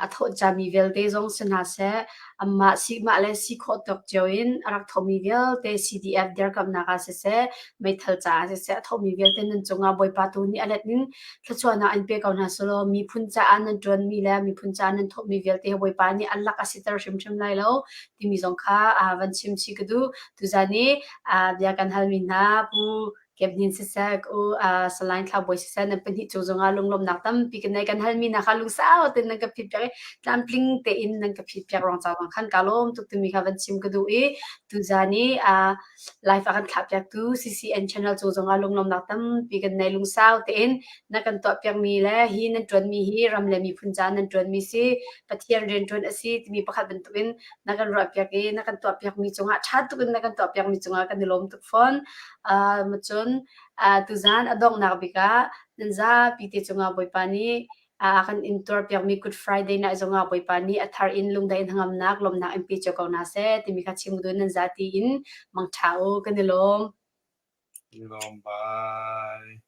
a thawh cami vialte zong si hna seh, anmah si mah le si khawh tawk cio in a rak thawhmi vialte CDF dirkamhnak ah siseh, meithal caah siseh, a thawhmi vialte nan cungah Bawipa tu nih a let in thluachuahnak in pe ko hna selaw miphun caah nan ṭuanmi le miphun caah nan thawhmi vialte hi Bawipa nih a lak a siter hrimhrim lai lo. Timi zong kha van chim chih ka duh. Tuzan i bia kan halmi hna Pu Kep Hnin siseh, U Salai Thla Bawi siseh nan pahnih cung zongah lunglawmhnak tampi kan nei. Kan halmi hna kha lungsau tein nan ka phitpiak i tlamtling tein nan ka phitpiak ruang ca zong khan kaa lawm tuk timi kha van chim ka duh i tuzan i live a kan thlahpiaktu CCN channel cung zongah lunglawmhnak tampi kan nei. Lungsau tein na kan tuahpiakmi le hi nan ṭuanmi hi ram le miphun caah nan ṭuanmi si, Pathian rianṭuan a si timi pakhat bantukin na kan ruahpiak i na kan tuahpiakmi cungah ṭha tuk in na kan tuahpiakmi cungah kan i lawm tuk fawn. Uh, cun uh, tuzan a donghnak bik ah nan zapi te cungah Bawipa nih a kan in tuarpiakmi Good Friday night zongah Bawipa nih a thar in lungdai in hnangamnak lawmhnak in pe cio ko hna seh timi kha chim dun nan zati in mangṭha u kan i lawm. I lawm bye.